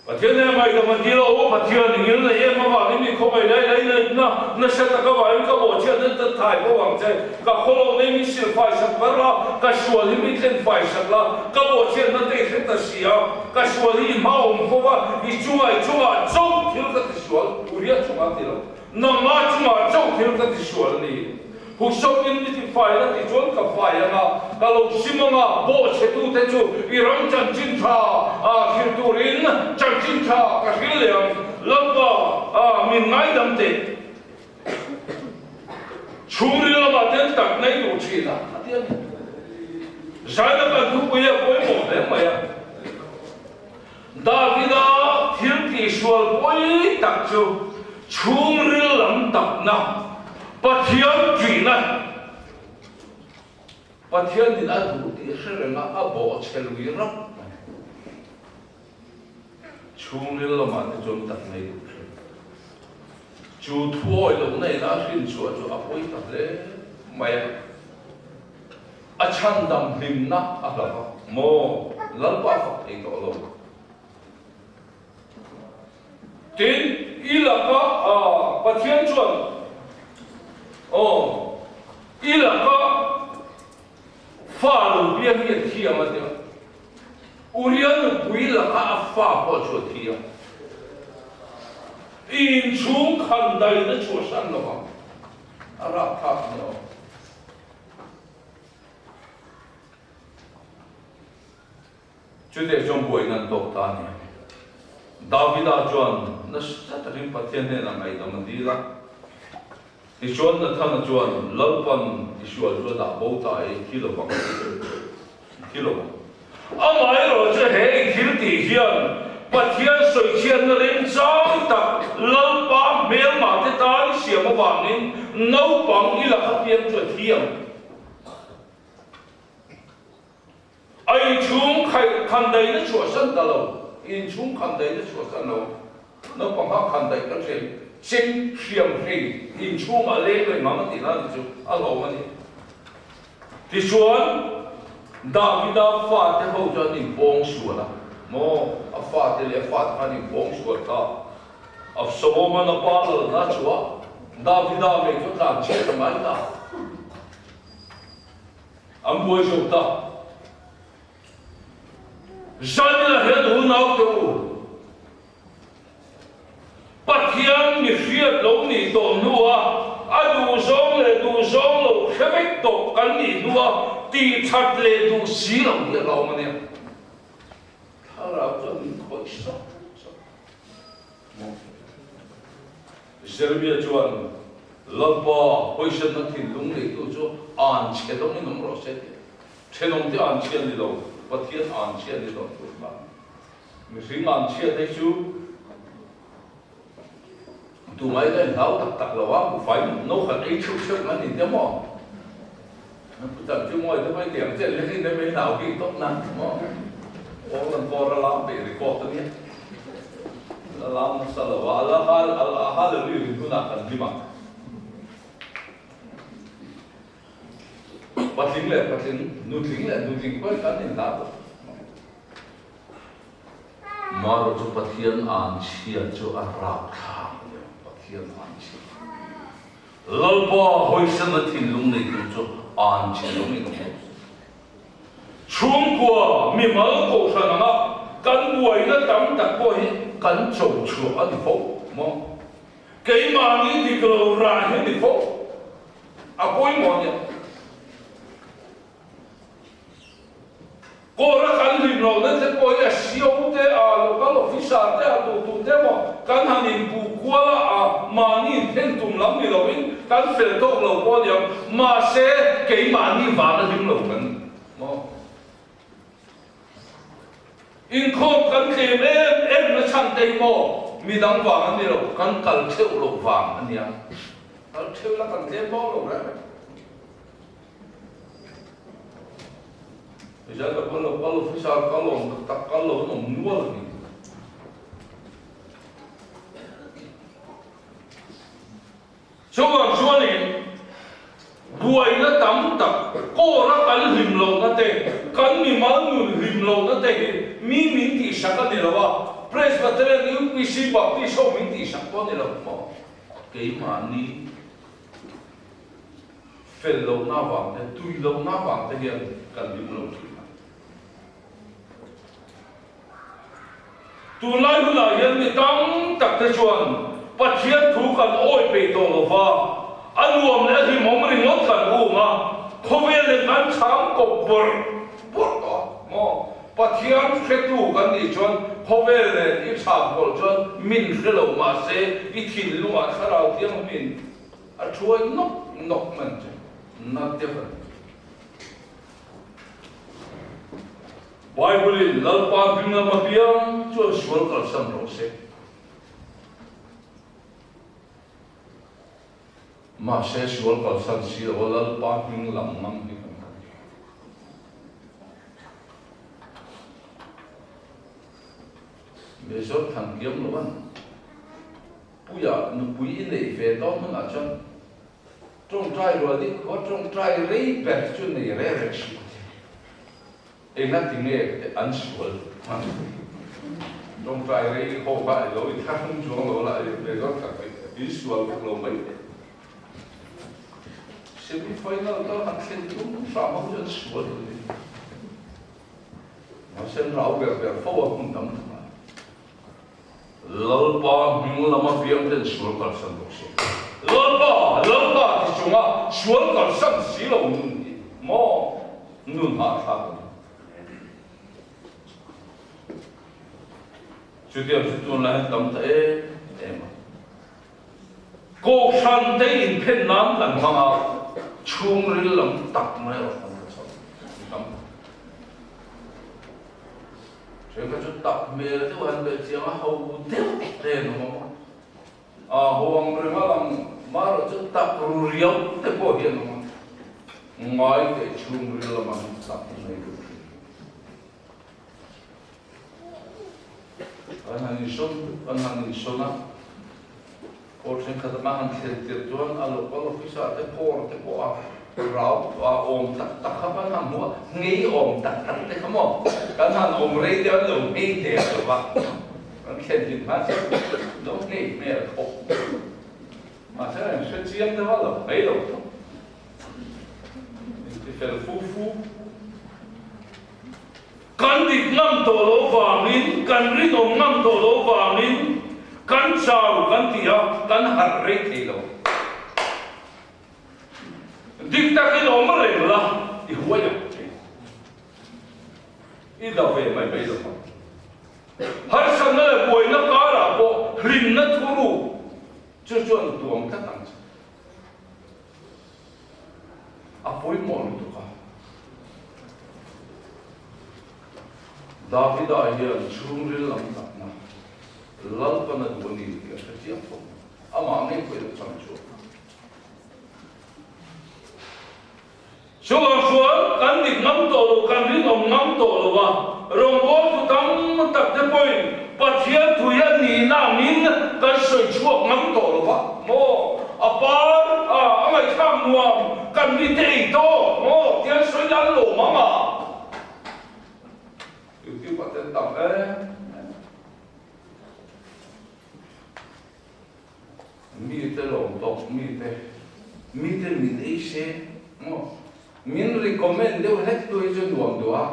Pathian nen ngaih dam an ti lo, Pathian i ngil nei em avangin mi khawngaih lai lai na nasa tak avangin ka bawhchhiatna ta thai fo ang che. Ka khawlo nei min sil fai sak ber la, ka sual hi min tlen fai sak la, ka bawhchhiatna te i hre ta si a, ka sual hi i hma awm fo va, i chungah i chungah chauh thil ka ti sual, Uria chungah ti lo, nangmah chungah chauh thil ka ti sual a ni. Husawkin mi ti fai la ti chuan ka fai ang a, ka lo sim ang a, bawhchhetute chu i ram chanchin tha a hril turin chanchin tha ka hril leh ang, Lalpa a min ngaidam teh. Chhungril lamah ten tak nei duh thin a, a ti a ni. Zaina kan thupui a pawimawh hle mai a. Davida thil tihsual pawi tak chu chhungril lam takna, Pathian ṭihna, Pathianin a duh tih hre renga a bawhchhe lui rap mai. Chhungril lamah te chuan tak nei duh hre. Chu thu awi lohna ina a hrinchhuah chu a pawi ta hle mai a. A chhandam hlimna a hlauh a maw? Lalpa fak thei tawh lo. Tin, i laka Pathian chuan, Aw, i laka fa lo biak hi a thiam a tia. Uria nupui laka a fa pawh chu a thiam. I inchhung khan daina chhuahsan lo vang. A rapthlak nia aw. Chuteh chuan buaina an tawk ta a ni. Davida chuan nasa takin Pathian hnenah ngaihdam a dil a. Tichuan Nathana chuan, Lalpan i sual chu a dah bo ta e, i thi lo vang a ti. I thi lo vang. Amaherawhchu he i thil tih hian Pathian sawichhiatna remchang tak Lalpa hmelmah te tan i siam avangin naupang i laka piang chu a thi ang. A inchhung khan daihna chhuahsan ta lo, inchhung khan daihna chhuahsan lo, naupang kha khan daih ka hriat, cheng hriam hrei inchhungah leng reng ang a tih nan chu a hlawm a ni. Tichuan, Davida fate ho chu an inpawng sual a, maw, a fate leh a fate kha an inpawng sual ta. Absaloman a pa lalna chhuah Davida ngei chu a tlanchhiat a ngai ta. An buai zo ta. Zanina hian unaute u, Pathian mi hriat lo nih tawh hnua a duhzawng leh duhzawng lo hre vek tawh kan nih hnua tihthat leh duh si lo hi a lo awm a nia. Thlarau chuan min khawih sawk sawk. Jeremia chuan, Lalpa, hawisenna thinlung neitu chu an chhe dawngin awm rawh se tih. Thenawmte an chhia ni lo, Pathian an chhia ni lo tur kha. Mihring an chhia te chu tumah in a inhlau tak tak lo a, buhfai no khat ei theuh theuh an ni te maw? Putar chu mawi te pawh i tiang chiah leh in em hlau bik tawp na maw? Aw lan kawr a lam peih record a nia. La lam nasa lo a, a la hallelujah rin hunah kan hlim ang. Patling leh patling, nutling leh nutling pawh kan inhlau tawh. Maro chu Pathian an chhia chu a rapthlak a nia, Pathian an chhia. Lalpa hawisana thinlung neitu chu an thinlung in awm lo. Chhungkua mimal kohhran anga kan buaina tam tak pawh hi kan cho chhuah a ni fo maw? Keimahni dik lo rah hi a ni fo. A pawimawh a nia. Kawra kan hlim lohna te pawh hi a sio te, a local officer te, a duhtu te emaw kan han inpuh kual a, a mahni inthen tum lam ni loin kan fel tawk lo pawh a ni ang. Mahse, keimahni vana hlim lo kan ni maw? Inkhawm kan tlem em em na chhan te hi maw midang vang an ni lo, kan kal theuh loh vang a nia. Kal theuh la kan tlem bawk lo reng reng. Michal ka kal lo kal officer kal awm tak tak kal lo an awm nual a ni. Chuvang chuanin buaina tam tak kawra kan hlim lohna te, kan mimal nun hlim lohna te hi mi min tihsak a ni lo a, Presbyterian, UPC, Baptist ho min tihsak pawh a ni lo maw? Keimahni fel lohna avang te, tui lohna avang te hian kan hlim lo thin a. Tunlai hunah hian mi tam tak te chuan Pathian thu kan awi peih tawh lo va, a nuam leh a hlimawm ringawt kan um a, khawvel leh kan chhang kawp bawrh bawrh tawh a maw? Pathian hretu kan nih chuan khawvel nen i chhang pawlh chuan min hre lo mahse i thinlungah thlarau thianghlimin a thuai nawk nawk man che na deuh a ni. Bible-in Lalpa hming lam apiang chuan sual kalsan rawh se. Mahse sual kalsan si lo a Lalpa hming lam ngam hi kan tam thin. Major Thankiam lo an Puia nupui i neih ve dawn hunah chuan tawngtai rual hi khua tawngtai rei ber chu nei reng reng suh a ti. Engati nge an sual hman? Tawngtai rei ho kha i lo inthlahrung chuang lo la, Major Thankiam in sual vek lo mai teh. Semi final tal han thlen tum hram ho chu an sual lo ni. Mahse an rau ber ber fo a hmun dang dangah. Lalpa hming lama piang ten sual kalsan bawk si. Lalpa, Lalpa ti chunga sual kalsan si lo nun hi maw nun hahthlak a ni. Chutiang chu tunlai hian tam ta em em a. Kohhran te inphen nan kan hmang a, chhungril lam tak mai erawh kan la chho tam. Thenkhat chu tak hmel deuh han belh chiang a, ho deuh te an awm a, a ho ang reng a lang marawh chu tak ru riau te pawh hi an awm a, ngai teh chhungril lamah hian tak mai deuh thin. Kan han insawn kan han insawn a, court thenkhat atanga han thlen tirh chuan a local officer te court te pawh a rau a awm tak tak kha kan han hmu a, ngei awm tak tak te kha maw kan han awm rei deuh an lo ngei der lo va, kan thlen tirh hma chuan lo ngei hmel khawp mahse an hre chiang deuh a lo ngei lo thawk intifel fu fu. Kan dik ngam tawh loh vangin, kan rinawm ngam tawh loh vangin kan chau kan ti a, kan harh rei thei lo. Dik takin awm reng la, i huai ang che. I da ve mai mai lo ang. Harsatna leh buaina karah pawh hlimna thuruk chu chuan tuam tlat ang che. A pawimawh lutuk a. Davida hian chhungril lam takna Lalpan a duh a ni tih a hre chiang khawp mai. Amah ngei pawhin a chang chhuak a. Chuvang chuan kan dik ngam tawh lo, kan rinawm ngam tawh lo a, rawngbawltu tam tak te pawhin Pathian thui a nihna angin kan sawi chhuak ngam tawh lo va maw? A par a, a ngaihthlak nuam, kan mite ei tawh maw? Tiang sawi dan lawm ang a. YouTube ah ten tam em em. Mite lawm tawk, mite, mite min ei se maw? Min recommend deuh hlek tu hi chu nuam duh a.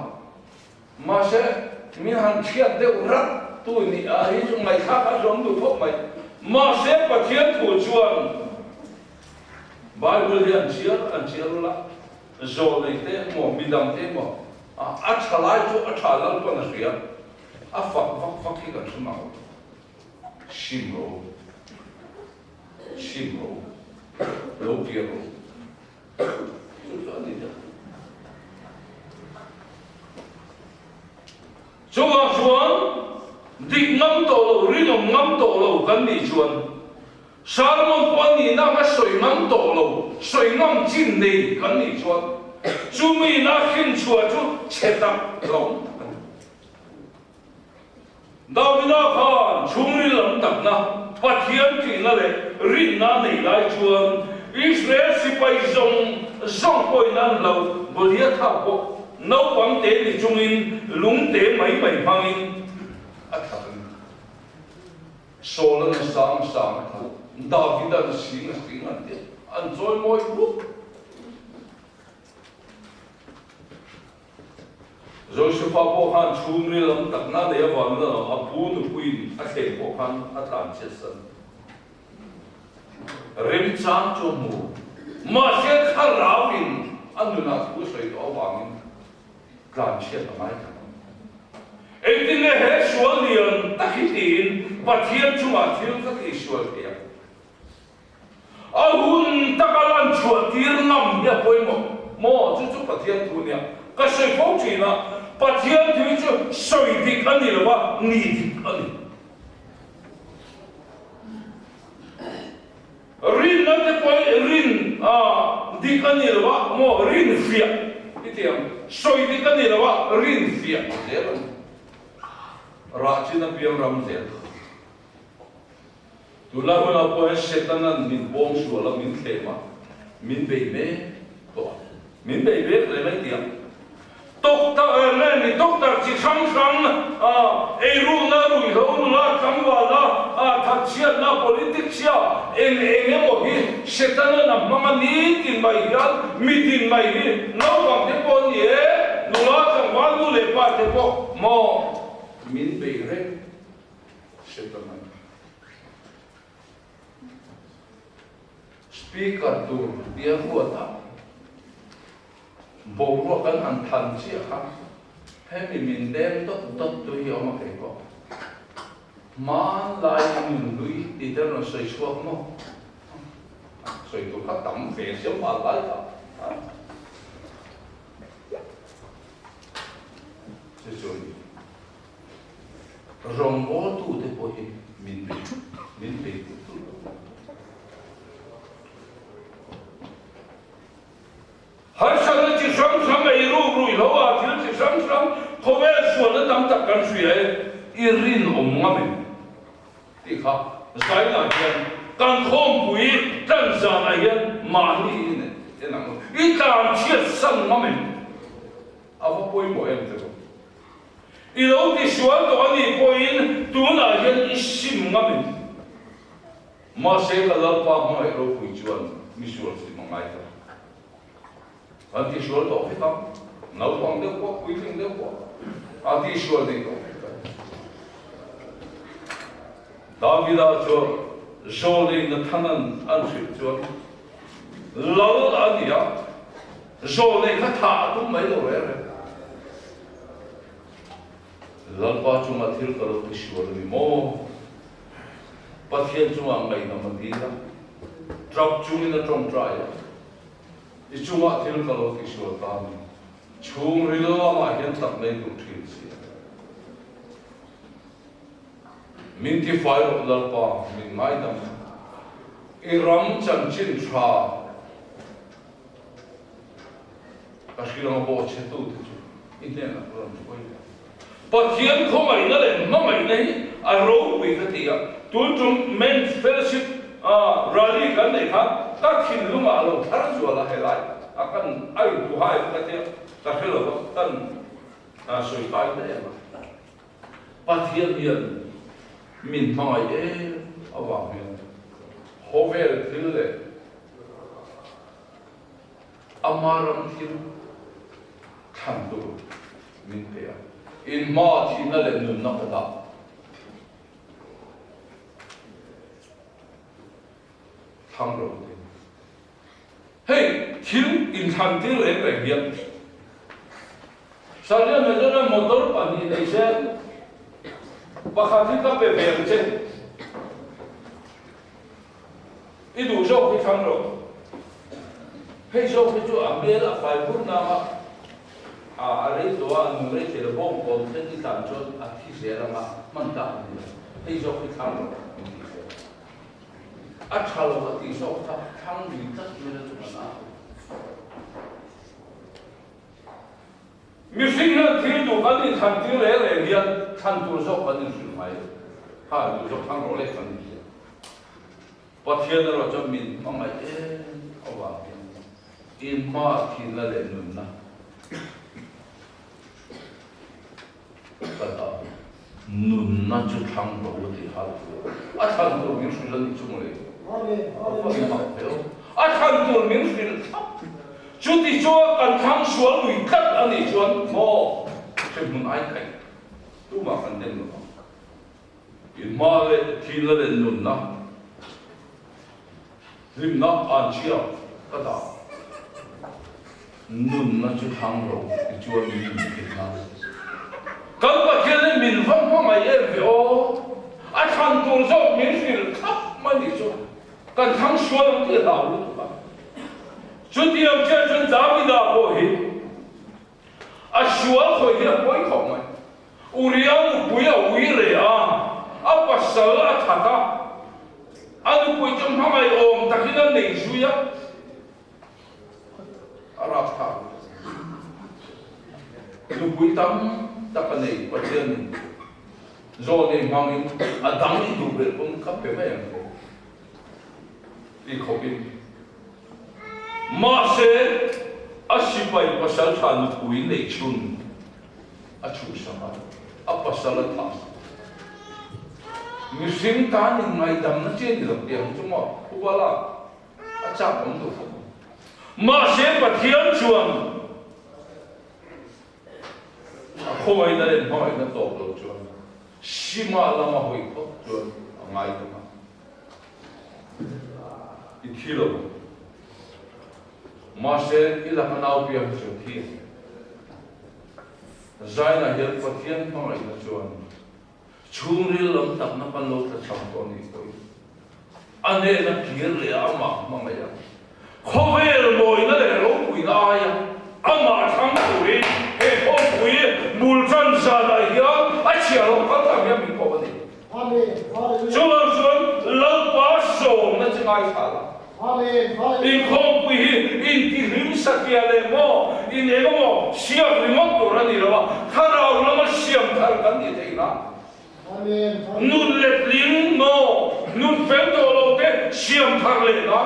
Mahse, min han chhiat deuh rat tu nih ah hi chu ngaihthlak a hlawm duh khawp mai. Mahse, Pathian thu chuan Bible hi an chhiar an chhiar ula, zawlnei te emaw, midang te emaw, a tha lai chu a tha Lalpawn a hria, a fak vak vak hi kan hre mang lo. Sim ro, sim ro, lo kir ro. Chu chu a ni ta. Chuvang chuan dik ngam tawh lo, rinawm ngam tawh lo kan nih chuan sermon pawh a nihna anga sawi ngam tawh lo, sawi ngam chin nei kan nih chuan chumi ina hrinchhuah chu chhe tak lo tak a ni. Davida khan chhungril lam takna, Pathian tihna leh rinna nei lai chuan Israel sipai zawng zawng pawhin an hlo Goliatha pawh naupang te ni chungin lung te mai mai hmangin a that a ni. Saul-a na sang sang a that. Davida'n sing a sing an ti a, an chawimawi rup. Josefa pawh khan chhungril lam takna nei avangin a lo, a pu nupuiin a thleng pawh khan a tlanchhiat san. Remchang chu a hmu. Mahse thlarauin a nunah thu a sawi tawh avangin tlanchhiat a ngai ta lo. Engtin nge he sual lian tak hi tiin Pathian chungah thil ka tihsual thei ang? A hun taka lan chhuah tir ngam hi a pawimawh maw? Chu chu Pathian thu nia. Ka sawi fo thin a, Pathian thu hi chu sawi dik a ni lo va, ni dik a ni. Rinna te pawh rin dik a ni lo va maw? Rin fiah i ti ang. Sawi dik a ni lo va, rin fiah zel a ni. Rah chin apiang ram zel. Tunlai hunah pawh hian Setana'n min pawng sual a, min thlem a, min bei mek tawh a. Min bei mek hle mai tih a. Doctor nge ni doctor chi hrang hrang eirukna, ruihhlo nula, tlangvalna, thatchhiatna, politics chhia eng eng emaw hi Setana'n a hmang a ni tin mai hian mitin mai hi naupang te pawh an ni e, nula, tlangval, nu leh pa te pawh maw min bei reng. Hre ta mai. Speaker tur tia ruata boruak kan han than chiah kha hemi min deng dawt dawt tu hi a awm a kei pawh. Hmanlai nun hlui tih te rawn sawi chhuak maw? Sawi tur kha tam ve sia hmanlai kha. Chu chu a ni. Rawngbawltute pawh hi min bei min bei tut tut lo. Harsatna chi hrang hrang ei ruk ruih lo a, thil chi hrang hrang khawvel sualna tam tak kan hria e, i rinawm ngam em? Tih kha zainah hian kan khawmpui tlan zanah hian mahni in en ang u. I tlan chhiat san ngam em? A va pawimawh em te pawh. I lo tisual tawh a nih pawhin tunah hian i sim ngam em? Mahse ka Lalpa hmangaih ropui chuan mi sual sim a ngai ta. Kan tisual tawh vek ang, naupang deuh pawh, puitling deuh pawh a tisual nei tawh vek ang. Davida chuan Zawlei Nathana'n an hrilh chuan Lal a ni a, Zawlei kha thah a tum mai lo reng reng. Lalpa chunga thil ka lo tisual a ni maw? Pathian chungah ngaihnam a dil a, ṭap chungin a ṭawngṭai a, I chungah thil ka lo tisual ta a ni. Chhungril lamah hian tak nei duh ṭhin si a. Min tifai rawh Lalpa, min ngaidam. I ram chanchin ṭha. Ka hrilh ang bawh chhe tu te chu i hnenah ka rawn hruai ve. Pathian khawngaihna leh hmangaihna hi a ropui ka ti a, tun tum Men's Fellowship rally kan neih khan ka thinlungah a lo thar zual a, helai a kan a intuha em ka tia ka hre lo va, kan sawi kai ta em a. Pathian hian min hmangaih em avang hian khawvel thil leh Ama ram thil thlan tur min pe a, in hma thihna leh nunna ka dah. Thlang ro te. Hei thil inthlan tir reng reng hian Sarian mai chuan motor pahnih nei se pakhat hi ka pe ve ang che. I duh zawk hi thlang rawh. Hei zawk hi chu a hmel a fai bur nang a, a a rei tawh a, a nun rei thei lo bawng kawm thleng i tlan chuan a thi zel ang a, hman tak a ni lo. Hei zawk hi thlang rawh min tih zel. A tha lo a tih zawk kha thlang lui tlat mai la chu kan a. Mihring hian thil duh kan inthlan tir reng reng hian thlan tur zawk kan inhrilh ngai lo. Kha duh zawk thlang rawh le kan inhria. Pathian erawh chuan min hmangaih em avangin in hma thihna leh nunna ka dah a. Nunna chu thlang rawh u tih hal tur a thlan tur min hrilh a nih chu mawle. A thlan tur min hrilh thlap. Chuti chuan kan thlang sual lui tlat a nih chuan maw hremhmun ai kaih tumah kan den lo ang. Inhma leh thihna leh nunna hlimna anchhia ka dah. Nunna chu thlang ro tichuan min thihna. Kan Pathian hi min va hmangaih em ve aw! A thlan tur zawk min hrilh thlap mai nih chu kan thlang sual ang tih a hlau lutuk a. Chutiang chiah chuan Davida pawh hi a sual khawi hi a pawi khawp mai. Uria nupui a ui reh a, a pasal a that a, a nupui chu hmangaih awm takin a nei zui a. A rapthlak nupui tam tak a nei Pathianin zawnei hmangin a dang i duh belh pawn ka pe mai ang che ti khawpin mahse a sipai pasal tha nupui neih chhun a chhuhsak a, a pasal a thah sak. Mihring tan in ngaihdamna chi a ni lo tih ang chu maw Pu Bala? A chak awm duh khawp ang. Mahse Pathian chuan a khawngaihna leh hmangaihna tawp lo chuan Sima lama hawi phawt chuan a ngai ta a. I thi lo ang. Mahse i laka nau piang hi chu a thi ang. Zaina hian Pathian hmangaihna chuan Chhungril lam takna kan lo tla cham tawh nih pawhin a hnena kir leh a amah hmangaih a, khawvel mawina leh ropuina aia amah thlang turin he khawmpui bul tan zanah hian a chhiar awm kal tak hian min kawp a ni. Chuvang chuan Lalpa sawmna chi ngaithla la. Inkhawmpui hi intihlim satliah leh maw, in eng emaw siam ringawt tur a ni lo a, thlarau lama siam thar kan ni thei na. Nun letling maw, nun fel tawh lo te siam thar leh na,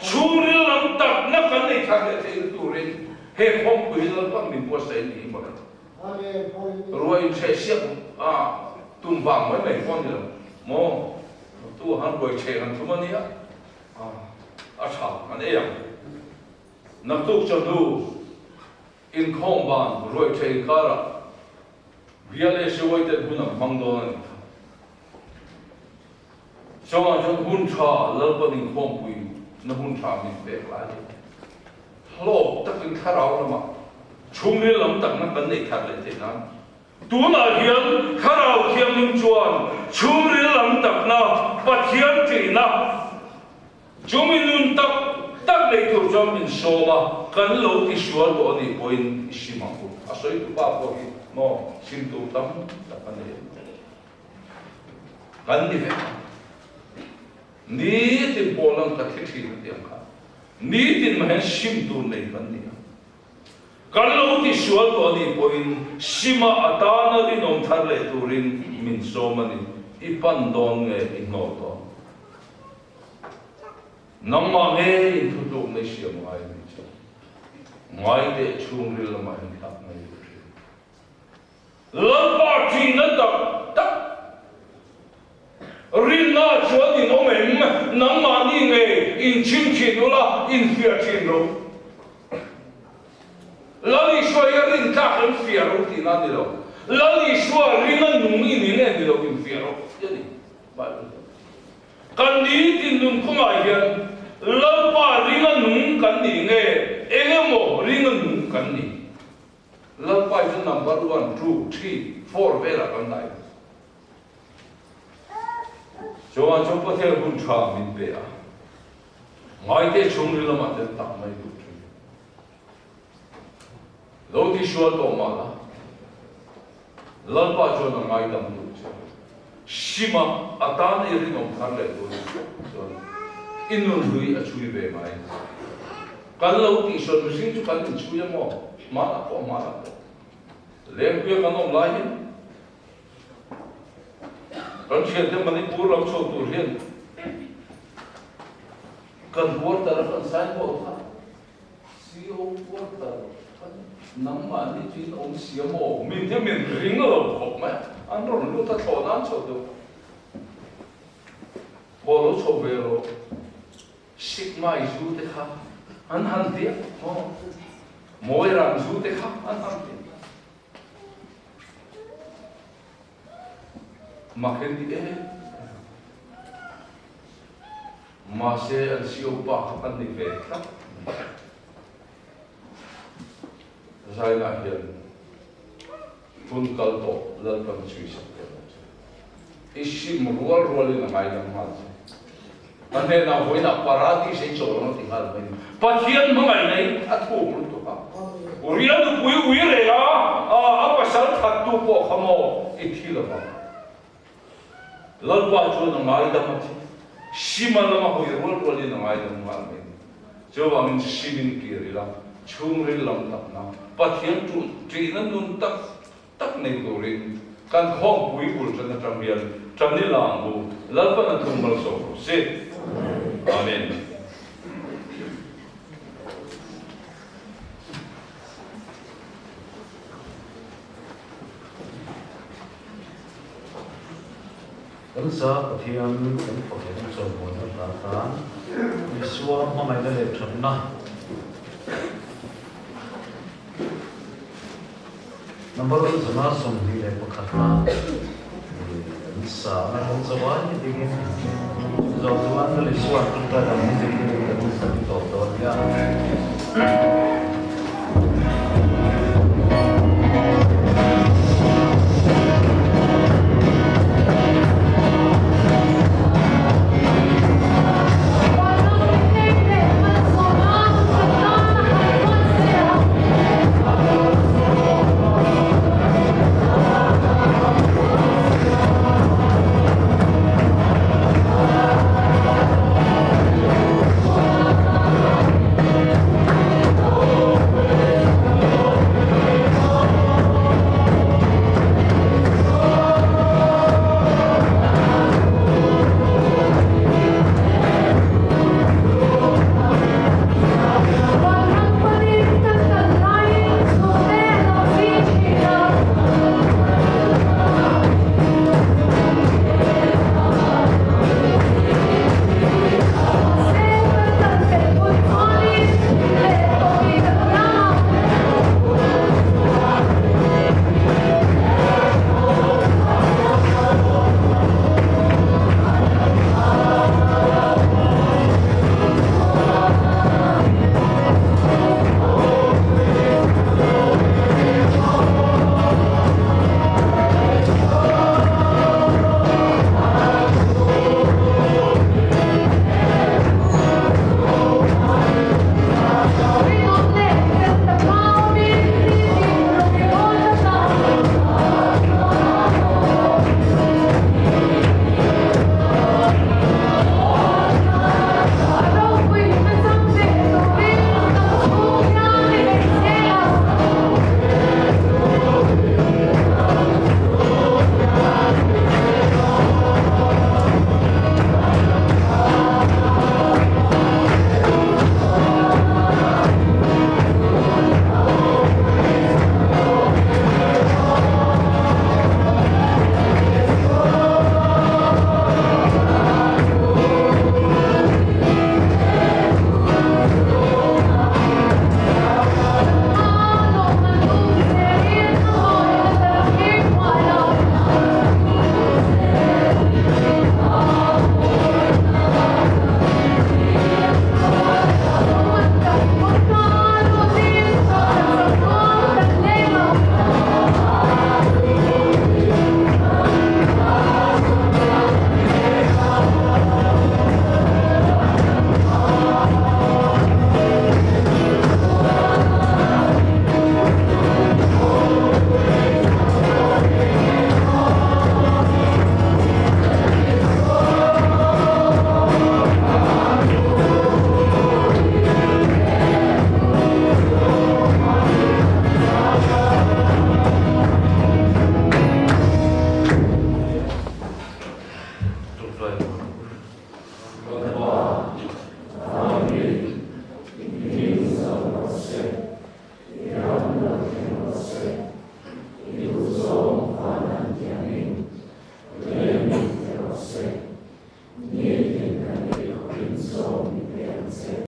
chhungril lam takna kan nei thar leh theihna turin he khawmpui hi Lalpan min buatsaih a ni hi mawle. Ruah inchheh siak a tum vang mai mai pawh a ni lo maw? Tu han ruai chheh han thum a nia, a tha an ei ang. Naktuk chawhnu inkhawm ban ruai chheh inkarah bial SUI ten hun an hmang dawn a ni kha. Chungah chuan hun tha Lalpan inkhawmpui na hun tha min pek lai hi hlawk takin thlarau lamah chhungril lam takna kan nei thar leh theih nan tunah hian thlarau thianghlim chuan chhungril lam takna Pathian tihna chumi nun tak tak nei tur chuan min sawm a, kan lo tisual tawh a nih pawhin i sim ang u. A sawitupa pawh hi maw sim tur tam tak a nei ang. Kan ni vek ang. Nitin pawh lang ka thi thin a ti ang kha. Nitin mah hian sim tur nei kan ni a. Kan lo ti sual tawh a nih pawhin sima atana rinawm thar leh turin min sawm a ni. I pan dawn nge i hnawh dawn? Nangmah nge inthutluk nei siam ngai a nih chu? Ngai teh chhungril lamah hian hlak mai duh thin. Lalpa ṭihna tak tak rinna chuan in awm em? Nangmahni nge in chim ṭhin ula, in fiah ṭhin ro? Lal Isua hi a rin tlak em fiah ro tihna a ni lo. Lal Isua ring a nung i ni nge ni lo in fiah ro tih a ni. Bible hian kan nitin nun kawngah hian Lalpa ring a nung kan ni nge eng emaw ring a nung kan ni? Lalpai chu number one, two, three, four velah kan dah in. Chuan chu Pathian hun tha min pe a, ngaite chhungril lamah ten tak mai duh thin. Lo ti sual tawh mah la, Lalpa chuan a ngaidam duh che. Sima a tan i rinawm thar leh tur chuan i nun hlui a chhui ve ngai. Kan lo tih sawn mihring chu kan inchhui a maw? Hmanah pawh hmanah pawh. Lengpuia kan awm lai hian kan thiante Manipur lam chho tur hian kan quarter a kan signboard kha CO quarter kha nangmahni chu in awm sia maw? Min hi min ring lo khawp mai a, an rawn lut a thlawh nan chho deuh. Haw lo chho ve rawh, Sikmai zu te kha an han ti a, maw? Mawirang zu te kha an han ti a. Mak en ti em? Mahse an CO pa kha kan ni ve tlat. Zainah hian hun kal tawh Lalpan chhuisak teh lo che. I sim rual rualin a ngaidam nghal che. A hnenah vawiinah paradis ei chawl ang a ti nghal mai ni. Pathian hmangaihna hi a thuk lutuk a. Ria nupui ui reng a, a pasal thattu pawh kha maw i thi lo vang. Lalpa chuan a ngaidam a che. Sima lama hawi rual rualin a ngaidam nghal mai ni. Chuvangin simin kir ila, chhungril lam takna, Pathian ṭihna nun tak tak nei turin kan khawmpui bul ṭan aṭang hian ṭan i la ang u, Lalpan a thung malsawm rawh se. Amen. Kan za Pathian kan fak leh kan chawimawi hla tan Isua hmangaihna leh ṭhatna Number 121 na kan sa a, kan zawai dingin zawh chuan ka Lisuan ṭawngṭai dang hi zirtir in kan sa ti tawp dawn nia.